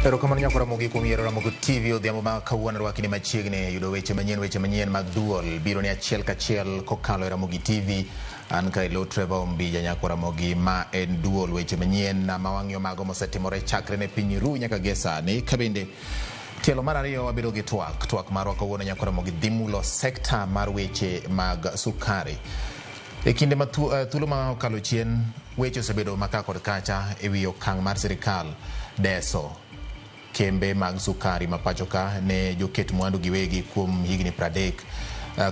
Erokamano nyako Ramogi kuom yiero Ramogi TV odhiambo ma kawuono. Rwakni ni machiegni yudo weche manyien, weche manyien mag duol biro ni achiel kachiel kokalo e Ramogi TV. An ka ilo Trevor Ombija nyako Ramogi, ma en duol weche manyien ma wang'iyo mago mosetimore chakre ne piny ru nyaka gie sani. Ka bende tielo mar ariyo wabiro gi twak, twak marwa kawuono nyako Ramogi dhi mulo sekta mar weche mag sukari. E kinde ma thuolo ma okalo chien, weche osebedo maka kod kacha e wi okang' mar sirikal deso kembe mag sukari ma pacho ka ne joket mwandu giwegi kuom higni 30.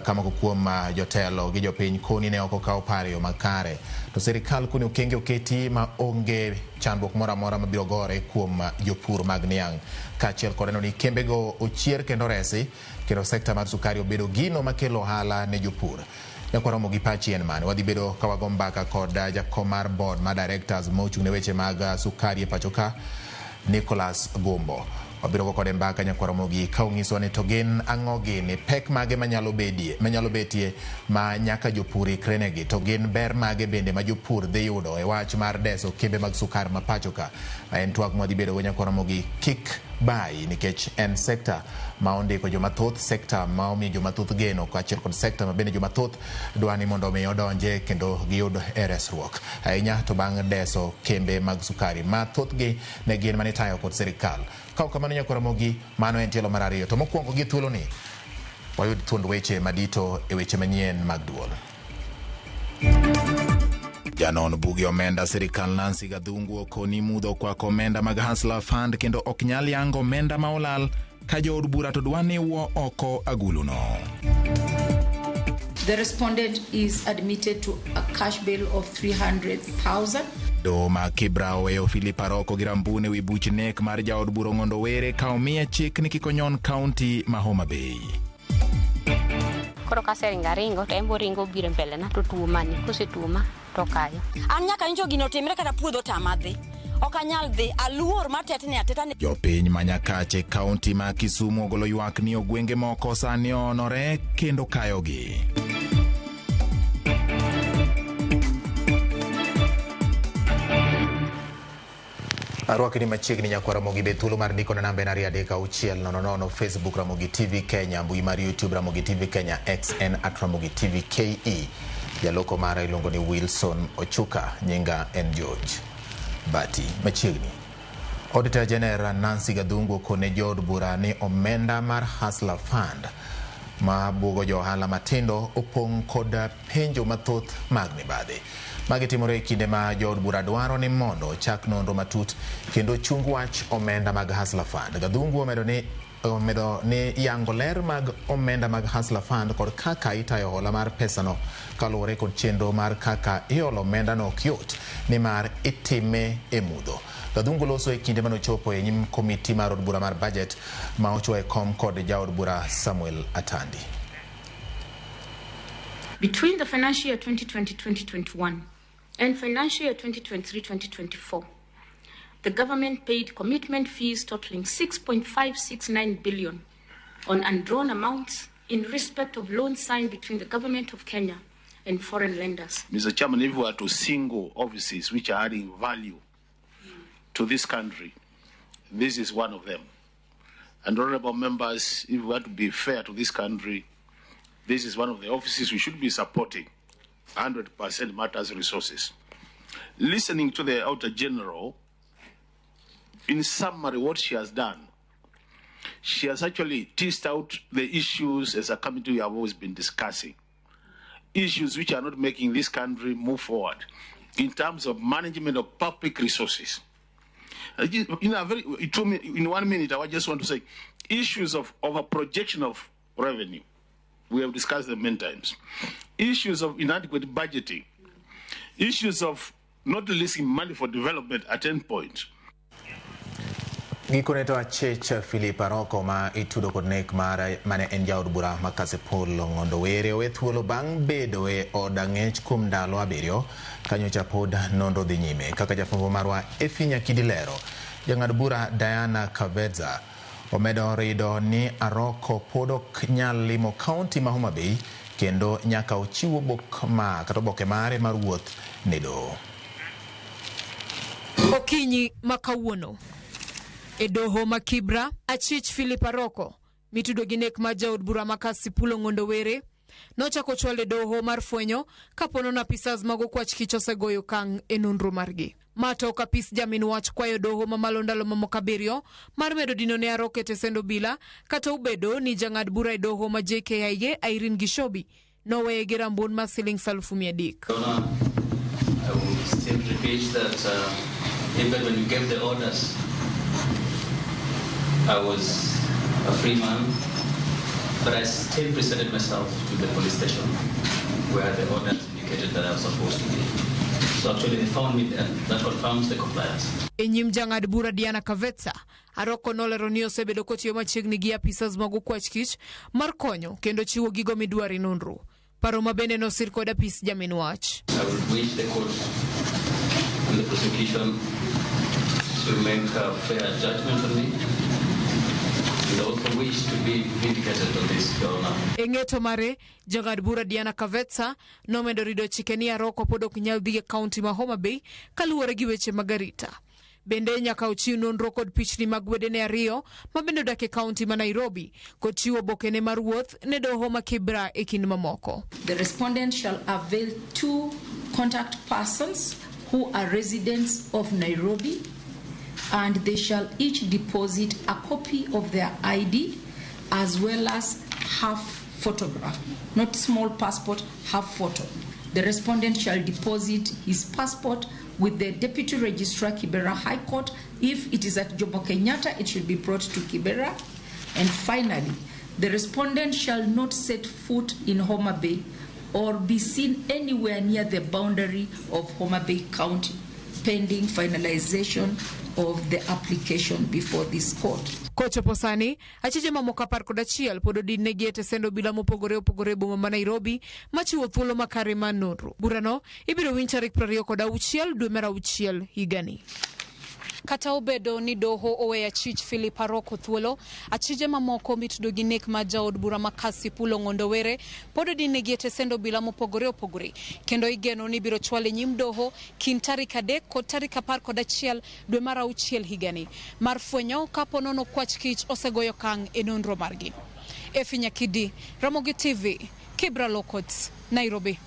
Ka moko kuom jotelo gi jopiny koni ne ok okaw paro e yo makare, to sirikal koni okenge oketi ma onge chandruok moro amora mabiro gore kuom jopur mag niang', kaachiel kod neno ni kembego ochier kendo oresi kendo sekta mar sukari obedo gino makelo ohala ne jopur. Nyakwaromo gi pachi en mane? Wadhi bedo ka wago mbaka kod jakom mar board mar directors mochung' ne weche mag sukari e pacho ka, Nicholas Gumbo. Wabiro go kode mbaka nyakwaromo gi ka ong'iswa ni to gin ang'o gini, pek mage manyalo bedie, manyalo betie ma nyaka jopur ikre negi, to gin ber mage bende ma jopur dhi yudo e wach mar deso kembe mag sukari ma pacho ka. En twak mwadhi bedo go nyakwaromo gi kik bayi nikech en sekta ma ondiko joma thoth, sekta ma omiyo joma thoth geno, kaachiel kod sekta ma bende joma thoth dwa ni mondo mi odonje kendo giyud e resruok. Ahinya to bang' deso kembe mag sukari ma thothgi ne gin mane itayo kod sirikal. Ka ok kamano nyakwaromogi, mano en tielo mar ariyo. To mokwongo gi thuoloni, wayud thuond weche madito e weche manyien mag duol. Janon buge omenda sirikal Nancy Gathungu okoni mudho okwako omenda mag Hustler Fund kendo ok nyal yango omenda ma olal ka jood bura to dwa ni wuo oko aguluno. The respondent is admitted to a cash bail of 300,000. Doho ma Kibra oweyo Philip Aroko gi Rambun ewi buch nek mar jaod bura Ong'ondo Were ka omiye chik ni kik onyon kaunti ma Homa Bay. Koro kaseringo aringo to en be oringo obiro e mbele na to tuoma ni kosetuoma to okayo. An nyaka nyicho gino otimre kata puodho tama dhi. Ok anyal dhi, aluor matetni ateta ni. Jopiny ma Nyakache kaunti ma Kisumu ogolo ywak ni ogwenge moko sani oonore kendo kayogi. Arwaki ni machiegni nyakwa Ramogi be thuolo mar ndiko na namba en 23600, Facebook Ramogi TV Kenya, mbui mar YouTube Ramogi TV Kenya, X en at Ramogi TV KE. Jaloko mara iluongo ni Wilson Ochuka, nyinga en George Bati. Machiegni. Auditor General Nancy Gathungu okone jood bura ni omenda mar Hustler Fund ma buogo jo ohala matindo opong' kod penjo mathoth mag mibadhi. Magi timore e kinde ma jood bura dwaro ni mondo ochak nonro matut kendo chung wach omenda mag Hustler Fund. Gathungu omedo ni yango ler mag omenda mag Hustler Fund kod kaka itayo hola mar pesano kaluwore kod chenro mar kaka iolo omenda no ok yot nimar itime e mudho. Gathungu loso e kinde manochopo e nyim komiti mar od bura mar budget ma ochwo e kom kod jaod bura Samuel Atandi. Between the financial year 2020-2021 and financial year 2023-2024, the government paid commitment fees totaling 6.569 billion on undrawn amounts in respect of loans signed between the government of Kenya and foreign lenders. Mr. Chairman, if we are to single offices which are adding value to this country, this is one of them. And honorable members, if we want to be fair to this country, this is one of the offices we should be supporting 100% matters resources. Listening to the Auditor General, in summary, what she has done, she has actually teased out the issues as a committee we have always been discussing. Issues which are not making this country move forward in terms of management of public resources. In a very, two, in 1 minute, I just want to say issues of over projection of revenue. We have discussed them many times. Issues of inadequate budgeting. Issues of not releasing money for development at any point. Gikone to achich Philip Aroko ma itudo kod nek mar mane en jaod bura ma Kasipul Ong'ondo Were owe thuolo bang' bedo e od ang'ech kuom ndalo 7 kanyocha pod nonro dhi nyime. Kaka jafwambo marwa Effie Nyakidi lero, jang'ad bura Diana Kavedza omedo rido ni Aroko pod ok nyal limo kaunti ma Homa Bay kendo nyaka ochiw obok ma kata oboke mare mar wuoth ne doho. Okinyi ma kawuono. E doho ma Kibra, achich Philip Aroko mitudo gi nek mar jaod bura ma Kasipul Ong'ondo Were nochako chwal e doho mar fwenyo kapo nono apisas mag okwach kich osegoyo okang' e nonro margi. Ma tok apis jamin wach kwayo doho mamalo ndalo mamoko 7 mar medo dino ne Aroko e tesend obila kata obedo ni jang'ad bura e doho ma JKIA Irene Gishobi noweye gi rambun mar siling 300,000. I will still repeat that even when you gave the orders, I was a free man, but I still presented myself to the police station where the orders indicated that I was supposed to be. So actually they found me there. That confirms the compliance. E nyim jang'ad bura Diana Kavetsa, Aroko nolero ni osebedo kotiyo machiegni gi apisas mag okwach kich mar konyo kendo chiwo gigo midwaro e nonro. Paro ma bende nosir kod apis jamin wach. I would wish the court and the prosecution to make a fair judgment on me. And also wish to be vindicated on this, Your Honor. E ng'eto mare, jang'ad bura Diana Kavetsa nomedo rido chike ni Aroko pod ok nyal dhi e kaunti ma Homa Bay kaluwore gi weche mag arita. Bende nyaka ochiw nonro kod pichni mag wedene 2 ma bende odak e kaunti ma Nairobi kod chiwo obokene mar wuoth ne doho ma Kibra e kind mamoko. The respondent shall avail 2 contact persons who are residents of Nairobi, and they shall each deposit a copy of their ID as well as half photograph, not small passport, half photo. The respondent shall deposit his passport with the Deputy Registrar, Kibera High Court. If it is at Jomo Kenyatta, it should be brought to Kibera. And finally, the respondent shall not set foot in Homa Bay or be seen anywhere near the boundary of Homa Bay County, pending finalization of the application before this court. Kochopo sani, achije mamoko 11 pod odin negi e tesend obila mopogore opogore e boma ma Nairobi machiwo thuolo makare mar nonro. Burano ibiro winj tarik 26 dwe mar 6 higani. Kata obedo ni doho oweyo achich Philip Aroko thuolo, achije mamoko mitudo gi nek mar jaod bura ma Kasipul Ong'ondo Were pod odin negi e tesend obila mopogore opogore, kendo igeno ni ibiro chwal e nyim doho kind tarik 3 kod tarik 11 dwe mar 6 higani mar fwenyo kapo nono kwach kich osegoyo okang' e nonro margi. Efi Nyakidi, Ramogi TV, Kibra Law Courts, Nairobi.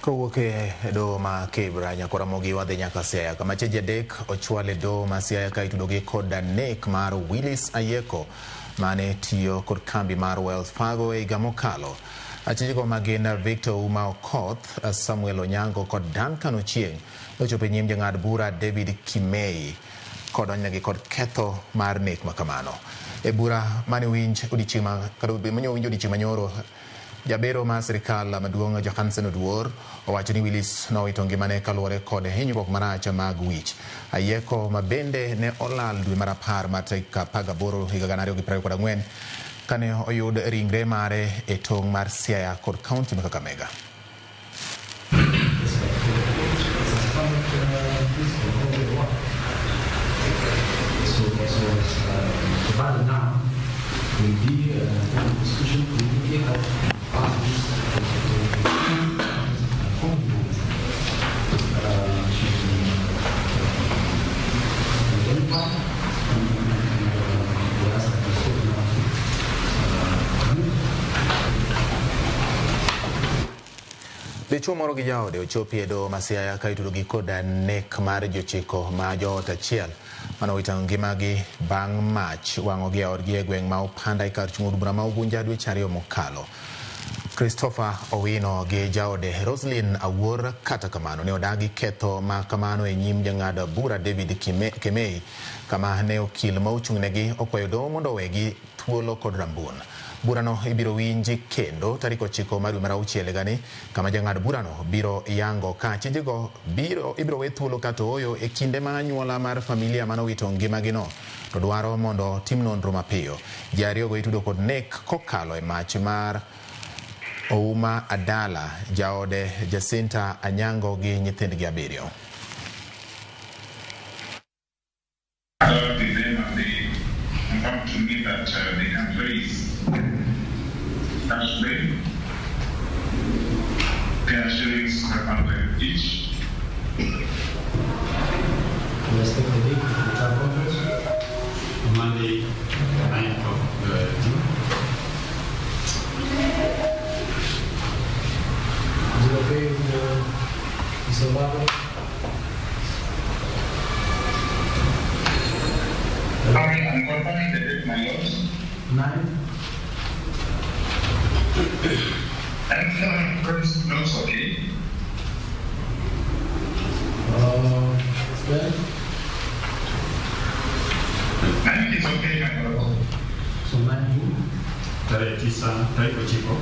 Kowuok e doho ma Kibra, nyaka Ramogi wadhi nyaka Siaya kama achije 3 ochwal e doho ma Siaya ka itudogi kod nek mar Willis Ayeko mane tiyo kod kambi mar Wells Fargo e higa mokalo. Achijego ma gin Victor Uma Okoth, Samuel Onyango kod Duncan Ochieng' nochopo e nyim jang'ad bura David Kimei kodonjnegi kod ketho mar nek makamano. E bura mane winj odiechieng' manyoro, jabero mar sirikal maduong' Johansen Oduor owacho ni Willis nowito ngimane kaluwore kod hinyruok marach mag wich. Ayeko ma bende ne olal dwe mar 10 mar tarik 18 higa 2024 kane oyud ringre mare e tong' mar Siaya kod kaunti ma Kakamega. Dichuo moro gi jaode ochopi e doho ma Siaya ka itudogi kod nek mar jochiko ma joot achiel mane owito ngimagi bang' mach wang'ogi e odgi e gweng' ma Opanda e kar chung' od bura ma Ugunja dweche 2 mokalo. Christopher Owino gi jaode Roslyn Awuor kata kamano ne odagi ketho ma kamano e nyim jang'ad bura David Kemei kama ne okil ma ochung'negi okwayo doho mondo owegi thuolo kod rambun. Burano ibiro winji kendo tarik 9 mar dwe mar 6 higani kama jang'ad burano biro yango ka achijego ibiro we thuolo kata ooyo e kinde ma anyuola mar familia manowito ngimagino to dwaro mondo tim nonro mapiyo. Ji ariyogo itudo kod nek kokalo e mach mar Ouma Adala, jaode Jacinta Anyango gi nyithindgi 7. To me that they can raise cash bail, 10 shillings 500 each. We expect the date of the conference. Mr. Sorry, I'm confirming the date, my lord. 9. And first looks okay. 12. 9 is okay, my lord. So 9 June. Tarehe 9, tarehe 9.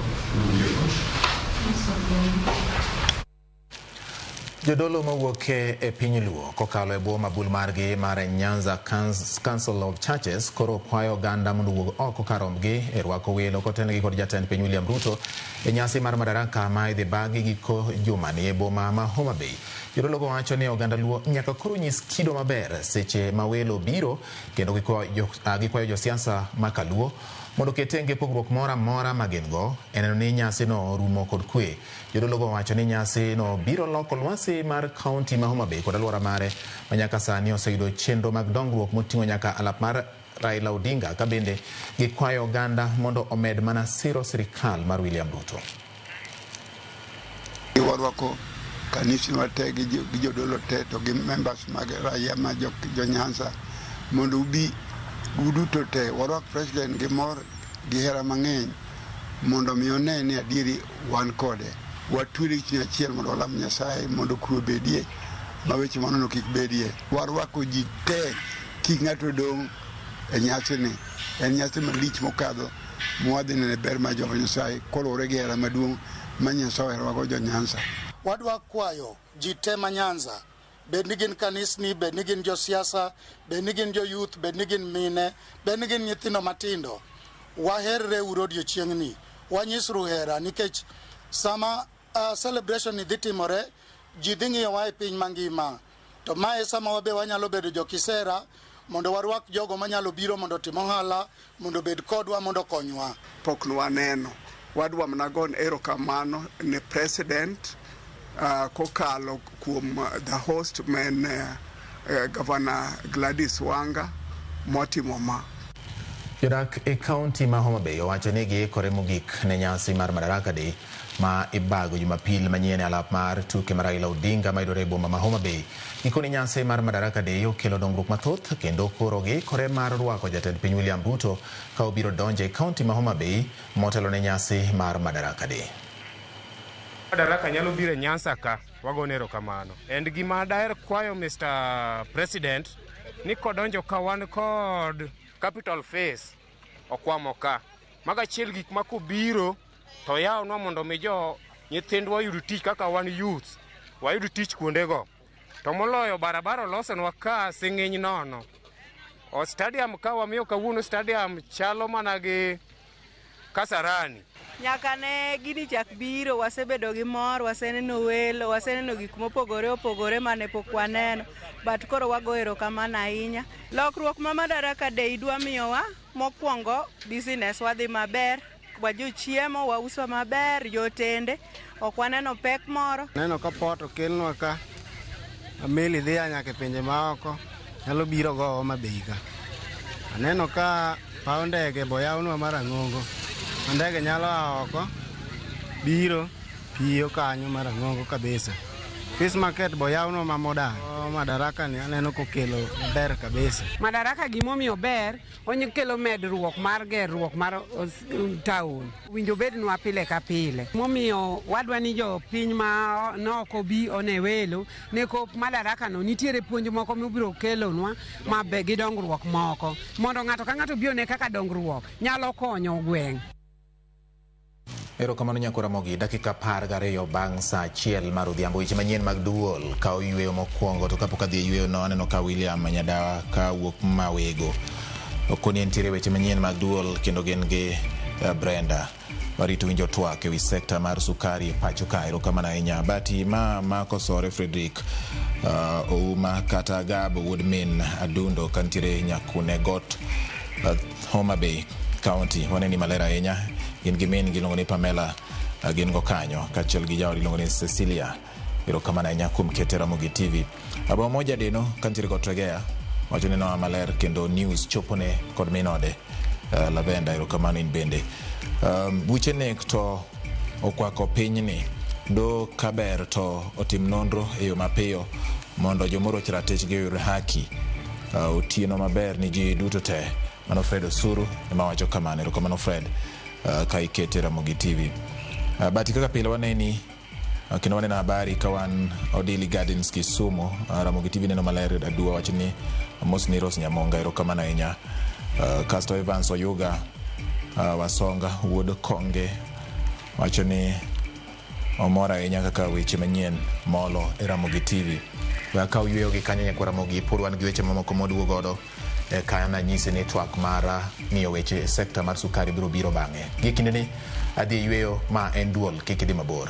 Jodolo mawuok e piny Luo kokalo e bwo mabul margi mar Nyanza Council of Churches koro kwayo oganda mondo owuog oko kar rombgi e rwako welo kotelnegi kod jatend piny William Ruto e nyasi mar Madaraka ma idhi bagi giko jumani e boma ma Homa Bay. Jodolo go wacho ni oganda Luo nyaka koro nyis kido maber seche ma welo biro kendo gikwayo josiasa ma kaluo mondo oket tenge pogruok moro amora ma gin go e neno ni nyasino rumo kod kwe. Jodolo go wacho ni nyasino biro loko lwasi mar kaunti ma Homa Bay kod alwora mare ma nyaka sani oseyudo chenro mag dongruok moting'o nyaka alap mar Raila Odinga ka bende gikwayo oganda mondo omed mana siro sirikal mar William Ruto. Warwako kanisni te gi jodolo te to gi members mag raia ma jo Nyanza mondo ubi uduto te warwak president gi mor gi hera mang'eny mondo mi one ni adieri wan kode. Watwere gi chuny achiel mondo walam Nyasaye mondo kwe obedie ma weche manono kik bedie. Warwako ji te kik ng'ato dong' e nyasini. En nyasi malich mokadho mwadhi nene ber mar Jehova Nyasaye koluwore gi hera maduong' ma Nyasaye oherowago jo Nyanza. Wadwa kwayo ji te ma Nyanza, bed ni gin kanisni, bed ni gin josiasa, bed ni gin jo youth, bed ni gin mine, bed ni gin nyithindo matindo, waherre uru odiochieng'ni, wanyisru hera nikech sama celebration ni dhi timore, ji dhi ng'iyowa e piny mangima. To mae sama wabe wanyalo bedo jokisera mondo warwak jogo manyalo biro mondo otim ohala, mondo obed kodwa, mondo okonywa. Pok nwaneno. Wadwa mana gone erokamano ne president kokalo kuom the host man Governor Gladys Wanga motimo ma. Jodak e kaunti ma Homa Bay owacho ni giikore mogik ne nyasi mar Madaraka Day ma ibago Jumapil manyien e alap mar tuke mar Raila Odinga mayudore e boma ma Homa Bay. Gikone nyasi mar Madaraka Day okelo dongruok mathoth kendo koro giikore mar rwako jatend piny William Ruto ka obiro donjo e kaunti ma Homa Bay motelo ne nyasi mar Madaraka Day. Madaraka nyalo biro e Nyanza ka, wagone erokamano. And gima daher kwayo Mr. President ni kodonjo ka wan kod capital face okwamo ka. Mago achiel gik ma kobiro to yawnwa mondo mi jo nyithindwa oyud tich kaka wan youths, wayud tich kuondego. To moloyo barabara olosonwa ka sing'iny nono. O stadium ka wamiyo kawuono stadium chalo mana gi Kasarani. Nyaka ne gini chak biro, wasebedo gi mor, waseneno welo, waseneno gik mopogore opogore mane pok waneno, but koro wago erokamano ahinya. Lokruok ma Madaraka Day dwa miyowa, mokwongo business wadhi maber, wajochiemo wauso maber, jotende ok waneno pek moro. Neno ka port okelnwa ka, meli dhi nyaka e pinje maoko, nyalo biro go Homa Bay ka. Aneno ka paw ndege boyawnwa mar Ang'ongo. Ndege nyalo a oko biro piyo kanyo mar Ang'ongo kabisa. Fish market boyawnwa ma modern. Madaraka ni aneno kokelo ber kabisa. Madaraka gimomiyo ber, okelo medruok mar gerruok mar town. Winjo bednwa pile ka pile. Momiyo wadwa ni jopiny ma noko bi one welo, neko Madaraka no nitiere puonj moko mobiro kelonwa mabe gi dongruok moko. Mondo ng'ato ka ng'ato bi one kaka dongruok nyalo konyo gweng'. Erokamano nyako Ramogi, dakika 12 bang' saa 1 mar odhiambo. Weche manyien mag duol kawo yweyo mokwongo, to kapok adhi e yweyo no aneno ka William Nyadawa ka wuok Mawego okoni nitiere weche manyien mag duol kendo gin gi Brenda. Warito winjo twak ewi sekta mar sukari e pacho ka. Erokamano ahinya. Bati ma mako sore Frederick Ouma kata Gabo wuod min Adundo kantiere Nyakune Got Homa Bay County. Waneni maler ahinya. Gin gi min giluongo ni Pamela, gin go kanyo kaachiel gi jaode iluongo ni Cecilia. Erokamano ahinya kuom kete Ramogi TV. Abo moja deno kantiere got Regea wacho ni noa maler kendo news chopone kod min ode Lavenda. Erokamano in bende. Buche nek to okwako pinyni. Do kaber to otim nonro e yo mapiyo mondo jomoroch ratichgi oyud haki. Otieno maber ni ji duto te. Mano Fred Osuru ema wacho kamano. Erokamano Fred ka ikete Ramogi TV. Bati kaka pile waneni kendo waneno habari ka wan Odili Gardens Kisumu. Ramogi TV neno maler aduwa wacho ni mos ni Rose Nyamonga, erokamano ahinya. Kasto Evans Oyuga Wasonga wuod Konge wacho ni omor ahinya kaka weche manyien molo e Ramogi TV. We akaw yweyo gi kanyo nyakwa Ramogi, pod wan gi weche mamoko mwaduogo godo ka nanyisi ni twak mar ng'iyo weche e sekta mar sukari biro biro bang'e. Gi kindeni adhi e yweyo ma en duol, kik idhi mabor.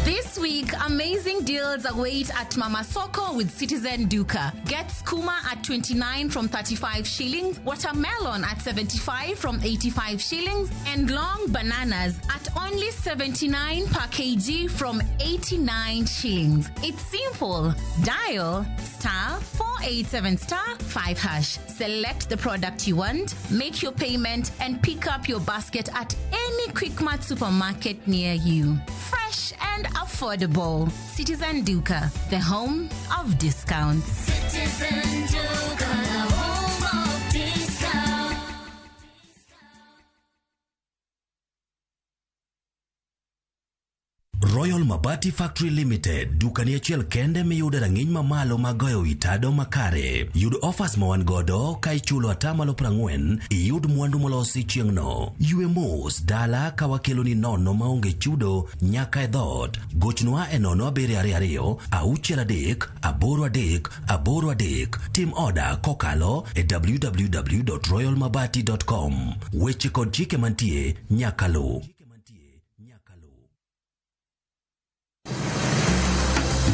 This week, amazing deals await at Mama Soko with Citizen Duka. Get skuma at 29 from 35 shillings, watermelon at 75 from 85 shillings, and long bananas at only 79 per kg from 89 shillings. It's simple. Dial star 487 star 5 hash. Select the product you want, make your payment, and pick up your basket at any Quickmart supermarket near you. Fresh and affordable. Citizen Duka, the home of discounts. Citizen Duka, the home of discounts. Royal Mabati Factory Limited, dukani achiel kende miyude rang'iny mamalo mag goyo wi tado makare. Yud offers ma wan godo ka ichulo atamalo 40, iyud mwandu molosi chieng'no. Ywe mos dala ka wakeloni nono maonge chudo nyaka e dhoot. Gochnwa e 0722 63 83 83. Tim oda kokalo e www.royalmabati.com. Weche kod chike mantie nyaka luw.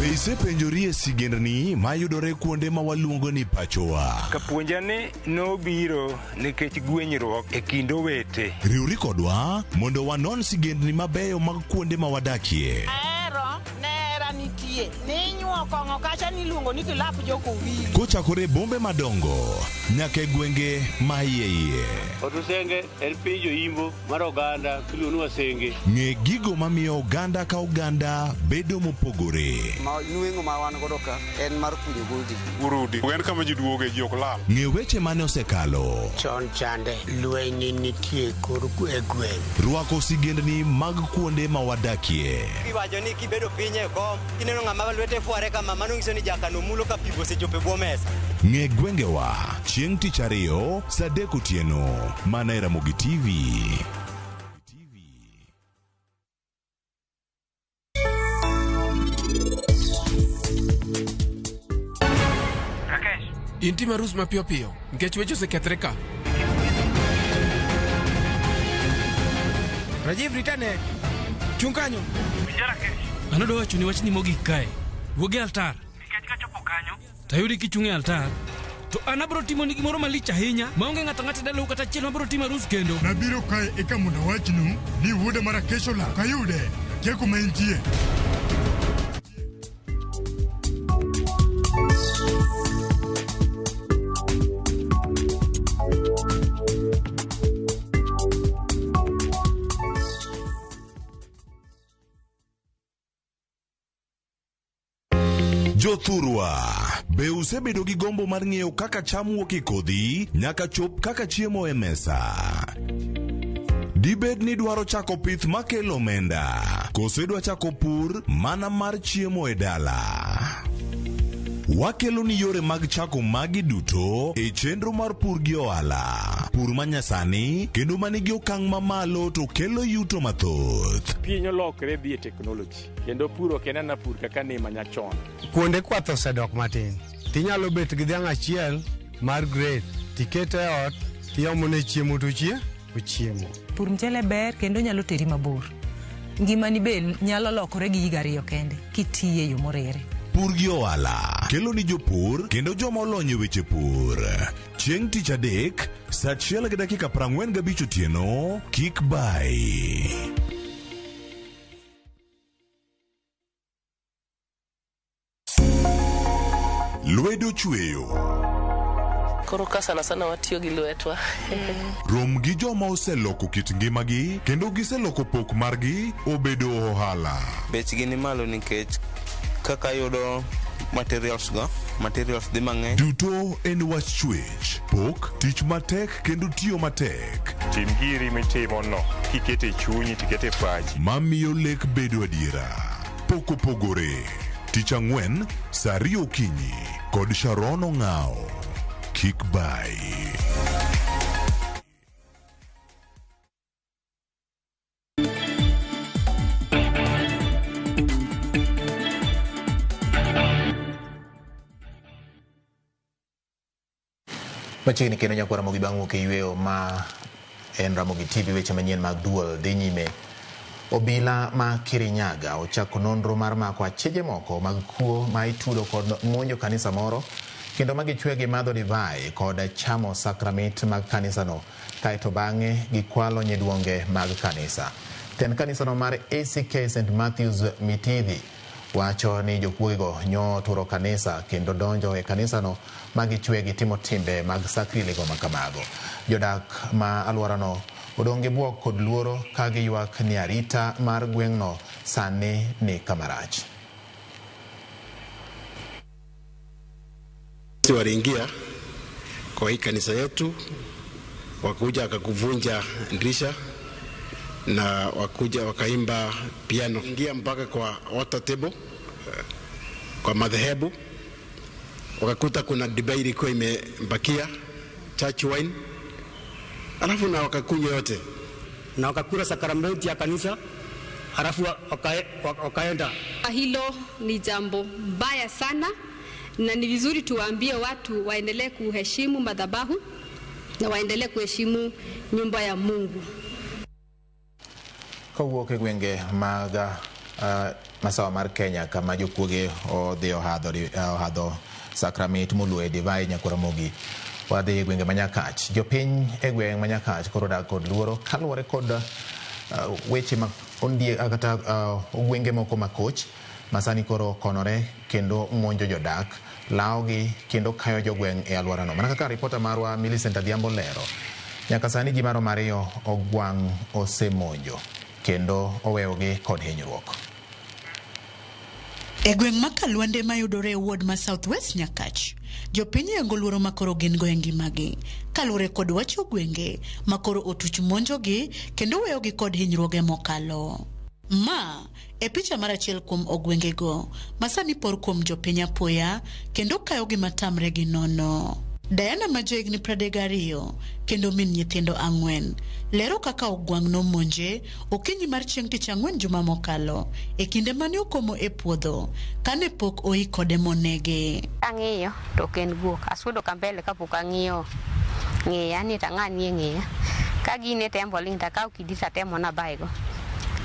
Be isepenjorie sigendni mayudore kuonde ma waluongo ni pachowa? Kapuonja ni nobiro nikech gwenyruok e kind owete. Riwri kodwa mondo wanon sigendni mabeyo mag kuonde ma wadakie. Ahero nera nitie ninyuo kong'o kacha niluongo ni kilap jokowili. Kochakore e bombe madongo nyaka e gwenge ma iye iye. Otusenge en piny joimbo mar oganda miluongo ni Wasenge. Ng'e gigo mamiyo oganda ka oganda bedo mopogore. Ma nweng'o ma wan godo ka en mar kunyo godi. Urudi en kama ji duoge ji ok lal. Ng'e weche mane osekalo. Chon chande lweny nitie kor e gweng'. Rwako sigendni mag kuonde ma wadakie. Iwacho ni kibedo piny e kom kineno ng'ama lwete fware kama mano nyiso ni jakano mulo ka pi osechopo e bwo mesa. Ng'e gwengewa chieng' tich ariyo saa 3 otieno mana e Ramogi TV. In tim arus mapiyo piyo nikech weche osekethre ka. Rajiv ritane. Chung' kanyo. An adwa wachoni wachni mogik kae. Wuog e altar. Nikech kachopo kanyo, Tayudi kichung' e altar. To an abiro timoni gimoro malich ahinya maonge ng'ato ang'ata e dalau kata achiel mabiro timo arus kendo. Nabiro kae eka mondo awachnu ni wuoda mar Rakesh olal. Ok ayude. Akia kuma entie. Jothurwa, be usebedo gi gombo mar ng'eyo kaka cham wuok e kodhi nyaka chop kaka chiemo e mesa? Dibed ni idwaro chako pith makelo omenda, koso idwa chako pur mana mar chiemo e dala? Wakelo ni yore mag chako magi duto e chenro mar pur gi ohala. Pur manyasani kendo manigi okang' mamalo to kelo yuto mathoth. Piny olokre dhi e teknoloji kendo pur ok en ana pur kaka ne manyachon. Kuonde kwath osedok matin. Tinyalo bet gi dhiang' achiel mar grade tikete e ot tiomone chiemo to ochiemo. Pur mchele ber kendo nyalo teri mabor. Ngimani be nyalo lokore gi higa ariyo kende kitiye e yo moriere. Pur gi ohala kelo ni jopur kendo joma olony e weche pur. Chieng' tich adek, saa 1:45 otieno, kik bai. Lwedo chweyo. Koro ka sana sana watiyo gi lwetwa. Rom gi joma oseloko kit ngimagi kendo giseloko pok margi obedo ohala. Bechgi ni malo nikech kaka yudo materials go, materials dhi mang'eny. Duto en wach chwech, pok, tich matek kendo tiyo matek. Tim giri mitimo no kikete chunyi tikete pachi. Mamiyo lek bedo adiera. Pok opogore. Tich ang'wen, saa 2 okinyi kod Sharon Ong'ao. Kik bai. Machiegni kendo nyakwa Ramogi bang' wuok e yweyo ma en Ramogi TV weche manyien mag duol dhi nyime. Obila ma Kirinyaga ochako nonro mar mako acheje moko mag kuo ma itudo kod monjo kanisa moro kendo ma gichwe gi madho divai kod chamo sakramit mag kanisano kaeto bang'e gikwalo nyiduonge mag kanisa. Tend kanisano mar ACK St. Matthews Mitithi wacho ni jokuoge nyo turo kanisa kendo donjo e kanisano ma gichwe gi timo timbe mag sakrilego ma kamago. Jodak ma alworano odong' gi bwok kod luoro ka giywak ni arita mar gweng'no sani ni kamarach. Waliingia kwa hii kanisa yetu, wakuja wakakuvunja dirisha na wakuja wakaimba piano, ingia mpaka kwa water table, kwa madhehebu, wakakuta kuna divai ilikuwa imebakia, church wine, alafu na wakakunywa yote na wakakula sakramenti ya kanisa, alafu wakaenda. Hilo ni jambo mbaya sana, na ni vizuri tuwaambie watu waendelee kuheshimu madhabahu na waendelee kuheshimu nyumba ya Mungu. Kowuok e gwenge mag masawa mar Kenya kama jokuoge odhi ohadho sakramit moluo e divai nyakwa Ramogi, wadhi e gwenge ma Nyakach. Jopiny e gweng' ma Nyakach koro dak kod luoro kaluwore kod weche ma ondie kata ogwenge moko makoch masani koro konore kendo monjo jodak, lawogi kendo kayo jogweng' e alworano. Mana kaka ripota marwa Millicent Adhiambo lero, nyaka sani ji maromo 2 ogwang' osemonjo kendo oweyogi kod hinyruok. E gweng' ma Kalwande mayudore e ward ma South West Nyakach, jopiny yango luoro makoro gin go e ngimagi kaluwore kod wach ogwenge makoro otuch monjogi kendo weyogi kod hinyruoge mokalo. Ma e picha mar achiel kuom ogwengego masani por kuom jopiny apoya kendo kayogi matamre gi nono. Diana ma jahigni 32 kendo min nyithindo 4 lero kaka ogwang' nomonje okinyi mar chieng' tich ang'wen juma mokalo e kinde mane okomo e puodho kane pok oi kode monege. Ang'iyo to ok en guok, asudo ka mbele kapok ang'iyo ng'iya ni to ang'ani e ng'iya. Ka gine tembo ling' to akawo kidi to atemo nabayego.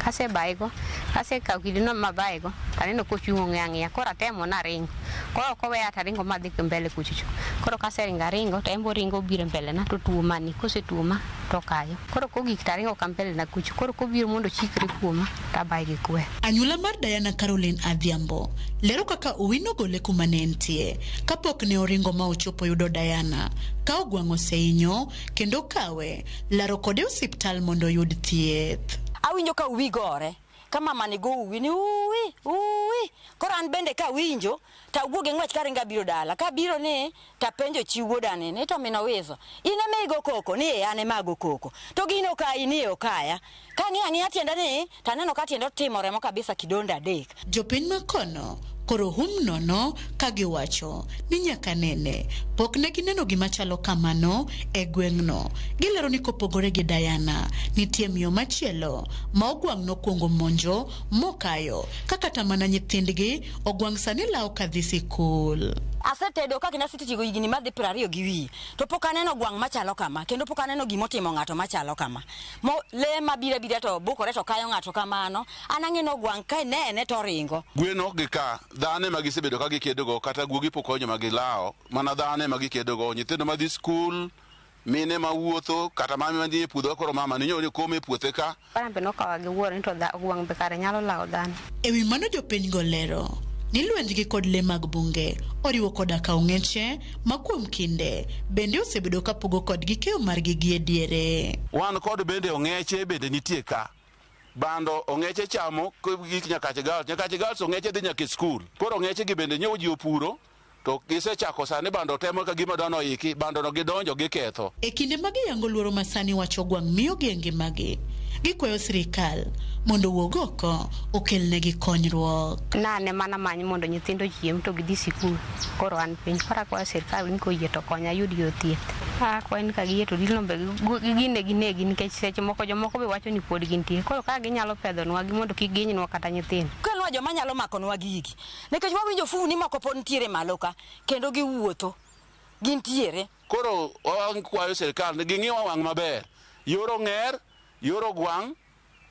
Kasebayego, kasekawo kidino mabayego, taneno kochung' ong'iyo ang'iya, koro atemo naringo. Koro ok oweya taringo madhi mbele kuchocho. Koro kaseringo aringo, to en be oringo obiro mbele na to tuoma ni, kosetuoma to okayo. Koro kogik taringo ka mbele na kucho, koro kobiro mondo ochikre kuoma tabaye gi kwer. Anyuola mar Diana Caroline Adhiambo lero kaka Owino gole kuma ne entie kapok ne oringo ma ochopo yudo Diana ka ogwang' osehinyo kendo kawe laro kode osiptal mondo oyud thieth. Awinjo ka uwi gore, ka mama ni go uwi ni uwi, uwi. Koro an bende ka winjo, to awuok gi ng'wech karingo abiro dala. Kabiro ni, tapenjo chi wuoda ni to min Owiso, in ema igo koko? Ni ee an ema ago koko. To gino okayi? Ni ee okaya. Kang'iyo ang'iya tienda ni, taneno ka tiende otimo remo kabisa kidonde 3. Jopiny makono koro hum nono ka giwacho ni nyaka nene pok ne gineno gima chalo kamano e gweng'no. Gilero ni kopogore gi Diana, nitie miyo machielo ma ogwang' nokwongo monjo mokayo ka kata mana nyithindgi ogwang' sani lawo kadhi sikul. Asetedo kaka nasetiyo higni madhi 20 gi wiye. To pok aneno gwang' machalo kama, kendo pok aneno gimotimo ng'ato machalo kama. Mo le mabiro abira to bukore to kayo ng'ato kamano. An ang'eno gwang' ka inene to ringo. Gwen ok gika, dhano ema gisebedo ka gikedogo, kata guogi pok ohinyo ma gilawo, mana dhano ema gikedogo, nyithindo madhi skul, mine mawuotho, kata mama madhi e puodho koro mama ni nyori kome e puothe ka. An be nokawa gi wuoro ni to gwang' be kare nyalo lawo dhano. E wi mano jopiny go lero ni lwenjgi kod le mag bunge oriwo koda ka ong'eche ma kuom kinde bende osebedo ka pogo kodgi keyo margi gi e diere. Wan kod bende ong'eche bende nitie ka. Bando ong'eche chamo gik Nyakache Girls. Nyakache Girls ong'eche dhi nyaka e skul. Koro ong'eche gi bende nyewo ji opuro, to gisechako sani bando temo ka gima dwano iki, bando no gidonjo giketho. E kinde ma giyango luoro ma sani wacho gwang' miyogi e ngimagi, gikwayo sirikal mondo owuog oko okelnegi konyruok. Nane mana many mondo nyithindo ochiem to gidhi sikul. Koro an piny. Koro akwayo sirikal ni koyie to konya ayud yor thieth. Akwayo ni ka giyie to dilno be gine ginegi nikech seche moko jomoko be wacho ni pod gintie. Koro ka ginyalo pedhonwa gi mondo kik gihinynwa kata nyithindo. Kelnwa joma nyalo makonwa gigi. Nikech wawinjo funi moko pod nitiere malo ka, kendo giwuotho. Gintiere. Koro wakwayo sirikal ni ging'iwa wang' maber. Yor ong'er, yor ogwang',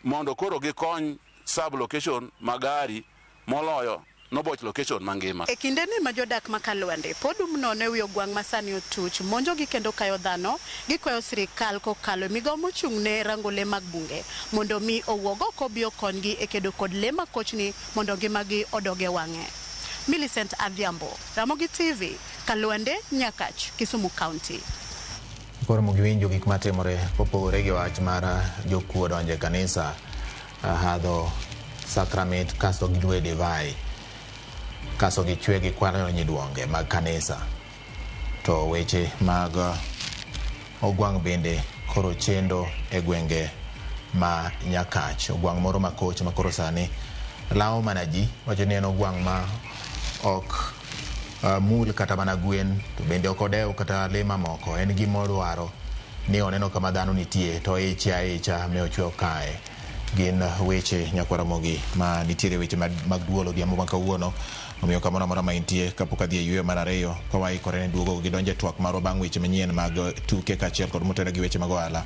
mondo koro gikony sub location magari moloyo noboch location mangima. E kinde ni ma jodak ma Kalwande pod um nono e wi ogwang' ma sani otuch monjogi kendo kayo dhano, gikwayo sirikal kokalo e migawo mochung' ne rango le mag bunge mondo mi owuog oko obi okonygi e kedo kod le makochni mondo ngimagi odog e wang'e. Millicent Adhiambo, Ramogi TV, Kalwande, Nyakach, Kisumu County. Koro mugiwinjo gik matimore kopogore gi wach mar jokuo donjo e kanisa, hadho sakramit kasto gidwe divai, kasto gichwe gikwalo nyiduonge mag kanisa. To weche mag ogwang' bende koro chendo e gwenge ma Nyakach. Ogwang' moro makoch ma koro sani lawo mana ji, wacho ni en ogwang' ma ok mul kata mana gwen, to bende ok odew kata le mamoko. En gima odwaro ni oneno kama dhano nitie to iche aicha mi ochwe okaye. Gin weche nyakwar Ramogi ma nitiere weche mag duol odhiambo ma kawuono. Omiyo kamoro amora ma intie kapok adhi e yweyo mar ariyo ka waikore ne duogo gidonjo e twak marwa bang' weche manyien mag tuke kaachiel kod motene gi weche mag ohala.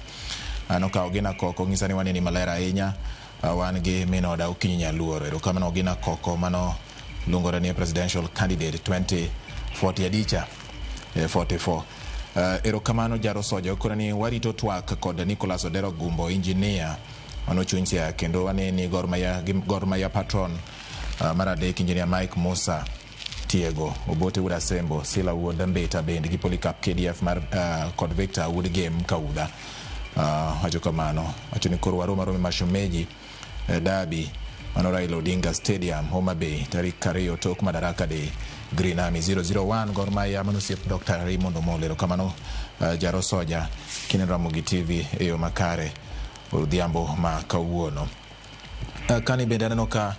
An okawo Ogina Koko ng'isa ni waneni maler ahinya. Wan gi min oda Okinyi Nyaluoro. Erokamano Ogina Koko mano luongore ni presidential candidate 2040 adicha 44. Erokamano Jaro Soja okone ni warito twak kod Nicholas Odero Gumbo engineer mano chuny Siaya kendo waneni Gor Mahia gi Gor Mahia patron mar adek engineer Mike Musa Tiego Obote wuod Asembo Sila wuod Mbita bende gi Polycarp KDF mar kod Victor wuod Gem Kaudha. Wacho kamano wacho ni koro warom arome Mashumeji Derby mano Raila Odinga Stadium Homa Bay tarik 2 tok Madaraka Day Green Army 001 Gor Mahia mano osiep Dr. Raymond Omolo. Erokamano Jaro Soja kineno Ramogi TV e yo makare odhiambo ma kawuono. Kani bende aneno ka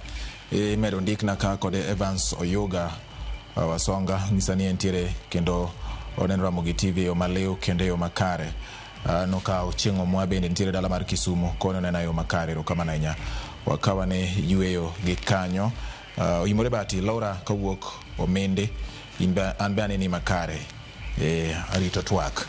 imedo ndikna ka kod Evans Oyuga Wasonga ng'isa ni entiere kendo oneno Ramogi TV e yo maliw kendo e yo makare. Aneno ka Ochieng' Omwa bende nitiere dala mar Kisumu kono oneno e yo makare. Erokamano ahinya. Wakawane yweyo gi kanyo. Oimore Bati Laura kawuok Omende an be aneni makare. Arito twak.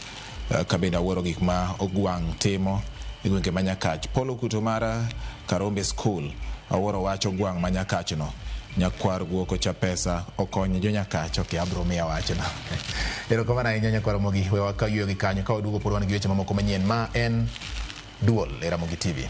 Ka bende awuoro gik ma ogwang' timo e gwenge ma Nyakach. Paul Okuto mar Karombe School awuoro wach ogwang' ma Nyakach no. Nyakwar guoko cha pesa okony jo Nyakach. Ok, abro miya wachno. Erokamano ahinya nyakwar Ramogi. We wakaw yweyo gi kanyo ka waduogo pod wan gi weche mamoko manyien ma en Duol e Ramogi TV.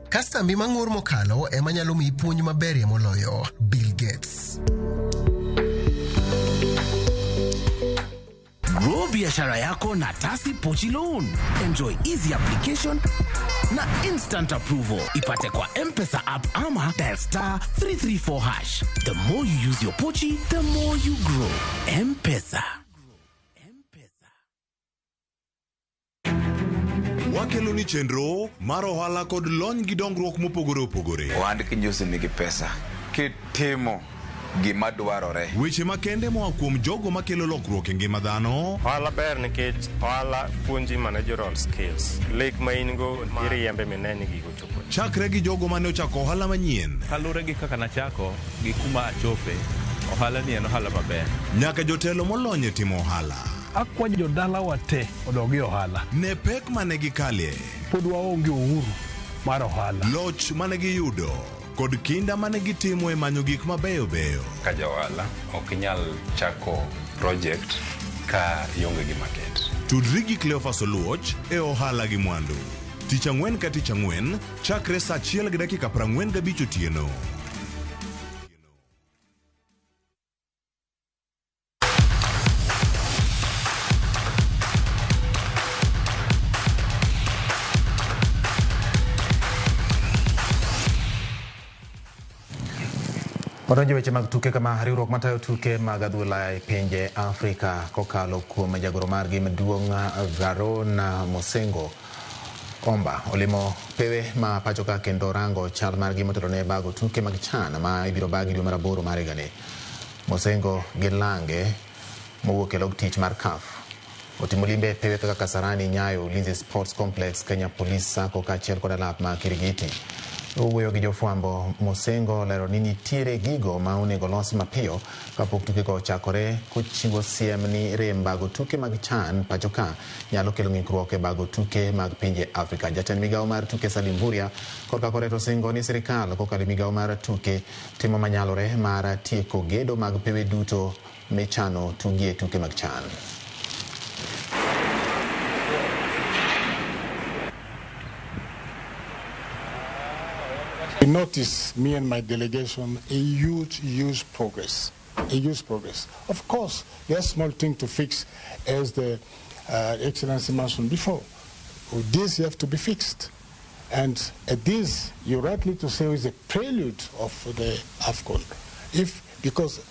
Kastambi mang'ur mokalo ema nyalo miyi puonj maberie moloyo. Bill Gates. Grow biashara yako na Tasi Pochi Loan. Enjoy easy application na instant approval. Ipate kwa M-Pesa app ama dial star 334 hash. The more you use your Pochi, the more you grow. M-Pesa. Wakelo ni chenro mar ohala kod lony gi dongruok mopogore opogore. Ohand kinjosi nigi pesa Kitimo gima dwarore. Weche makende moa kuom jogo makelo lokruok e ngima dhano. Ohala ber nikech ohala puonji managerial skills. Lek ma in go iriembe mine ni gigo chopo. Chakre gi jogo mane ochako ohala manyien. Kaluwore gi kaka nachako gi kuma achope, ohala ni en ohala maber. Nyaka jotelo molony e timo ohala. Akwa jodalawa te odog e ohala. Ne pek mane gikalie. Pod waonge uhuru mar ohala. Loch mane giyudo kod kinda mane gitimo e manyo gik mabeyo beyo. Ka ja ohala ok inyal chako project ka ionge gi market. Tudri gi Cleophas Oluoch e ohala gi mwandu. Tich ang'wen ka tich ang'wen chakre saa 1:45 otieno. Wadonjo weche mag tuke kama riwruok matayo tuke mag adhula e pinje Afrika kokalo kuom jagoro margi maduong' Varon Mosengo Omba olimo pewe ma pacho ka kendo rango chal margi motelo ne bago tuke mag CHAN ma ibiro bagi dwe mar 8 mar higani. Mosengo gi Lange mowuok e log tich mar CAF otimo limbe e pewe kaka Kasarani, Nyayo, Ulinzi Sports Complex, Kenya Police Sacco kaachiel kod alap ma Kirigiti. Owuoyo gi jofwambo, Mosengo lero ni nitiere gigo ma onego losi mapiyo kapok tukego ochakore, kochiwo siem ni rem bago tuke mag CHAN pacho ka nyalo kelo ng'ikruok e bago tuke mag pinje Afrika. Jatend migawo mar tuke Salim Mvurya korka kore to singo ni sirikal kokalo e migawo mar tuke timo manyalore mar tieko gedo mag pewe duto michano tugie tuke mag CHAN. We notice, me and my delegation, a huge, huge progress. A huge progress. Of course, there's small thing to fix, as the Excellency mentioned before. This have to be fixed. And this, you're rightly to say, is a prelude of the AFCON. Because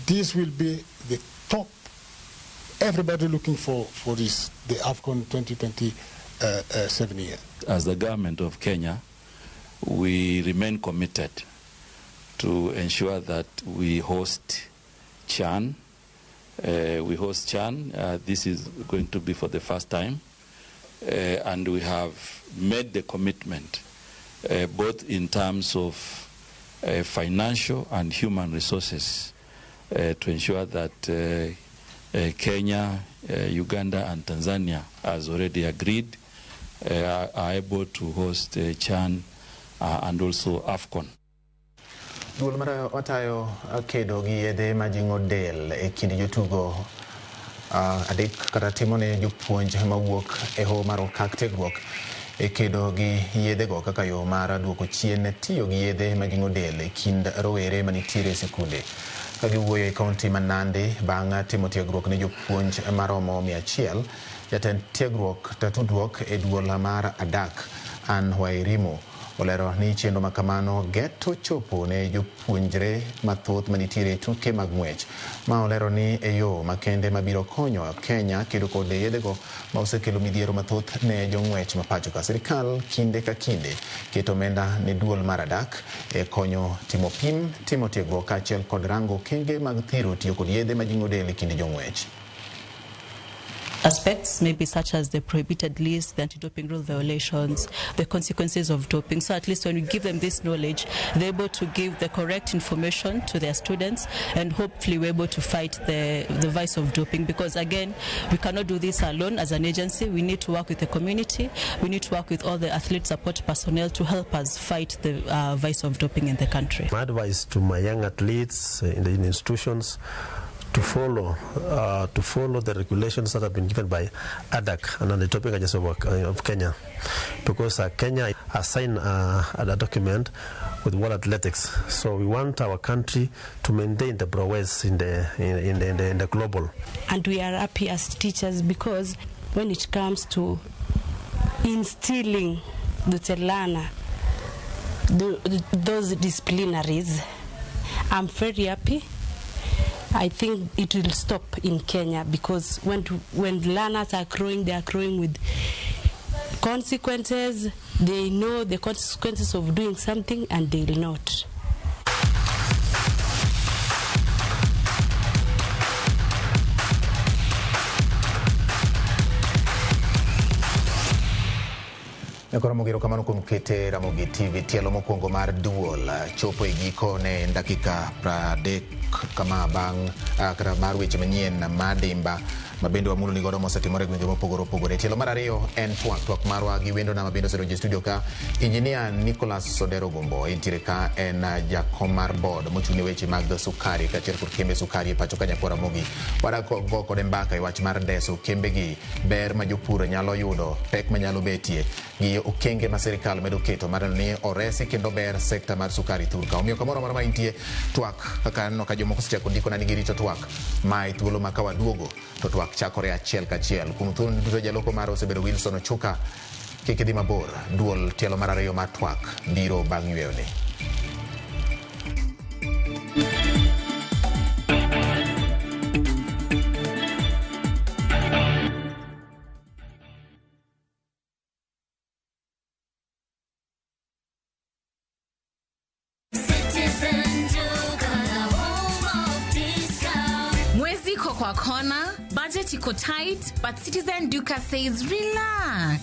this will be the top, everybody looking for this, the AFCON 2027 year. As the government of Kenya, we remain committed to ensure that we host CHAN. This is going to be for the first time. And we have made the commitment, both in terms of financial and human resources, to ensure that Kenya, Uganda, and Tanzania, as already agreed, are able to host CHAN and also AFCON. Duol mar watayo kedo gi yedhe majing'o del e kind jotugo adek kata timo ne jopuonj mawuok e hoho mar okak tiegruok e kedo gi yedhego kaka yo mar duoko chien tiyo gi yedhe majing'o del e kind rowere manitiere e sikunde. Ka giwuoyo e kaunti ma Nandi bang' timo tiegruok ne jopuonj maromo 100, jatend tiegruok tudruok e duol mar Adak Ann Wairimu olero ni chenro makamano geto chopo ne jopuonjre mathoth manitiere e tuke mag ng'wech, ma olero ni e yo makende mabiro konyo Kenya kedo kod yedhego ma osekelo midhiero mathoth ne jong'wech ma pacho ka. Sirikal kinde ka kinde keto omenda ne duol mar Adak e konyo timo pim, timo tiegruok kaachiel kod rango okenge mag thiro tiyo kod yedhe majing'o del e kind jong'wech. Aspects maybe such as the prohibited list, the anti-doping rule violations, the consequences of doping. So at least when we give them this knowledge, they're able to give the correct information to their students, and hopefully we're able to fight the vice of doping, because again, we cannot do this alone as an agency. We need to work with the community. We need to work with all the athlete support personnel to help us fight the vice of doping in the country. My advice to my young athletes in the institutions, to follow the regulations that have been given by ADAC and the Doping Agency of Kenya, because Kenya has signed a document with World Athletics, so we want our country to maintain the prowess in the global. And we are happy as teachers, because when it comes to instilling the learner those disciplinaries, I'm very happy. I think it will stop in Kenya, because when learners are growing, they are growing with consequences. They know the consequences of doing something and they will not. Nyakoro Ramogi, erokamano kuom kete Ramogi TV. Tielo mokwongo mar duol chopo e giko ne en dakika 30 kama bang' kata mar weche manyien madimba ma bende wamulo ni godo mosetimore e gwenge mopogore opogore. Tielo mar ariyo en twak, twak marwa gi wendona ma bende osedonjo e studio ka, Engineer Nicholas Odero Gumbo entiere ka, en jakom mar board mochung' ne weche mag sukari kaachiel kod kembe sukari e pacho ka Nyakwar Ramogi. Wadago kode mbaka e wach mar ndeso kembegi, ber ma jopur nyalo yudo, pek manyalo betie gi okenge ma sirikal medo keto mar neno ni oresi kendo ber sekta mar sukari thurka. Omiyo kamoro amora ma intie, twak kaka aneno ka jomoko osechako ndikona ni girito twak, mae thuolo ma kawaduogo to twak chakore achiel kachiel. Kuom thuolo duto jaloko mara osebedo Wilson Ochuka, kik idhi mabor, duol tielo mar ariyo mar twak biro bang' yweyoni. Mwezi iko kwa kona, budget iko tight, but Citizen Duka says relax.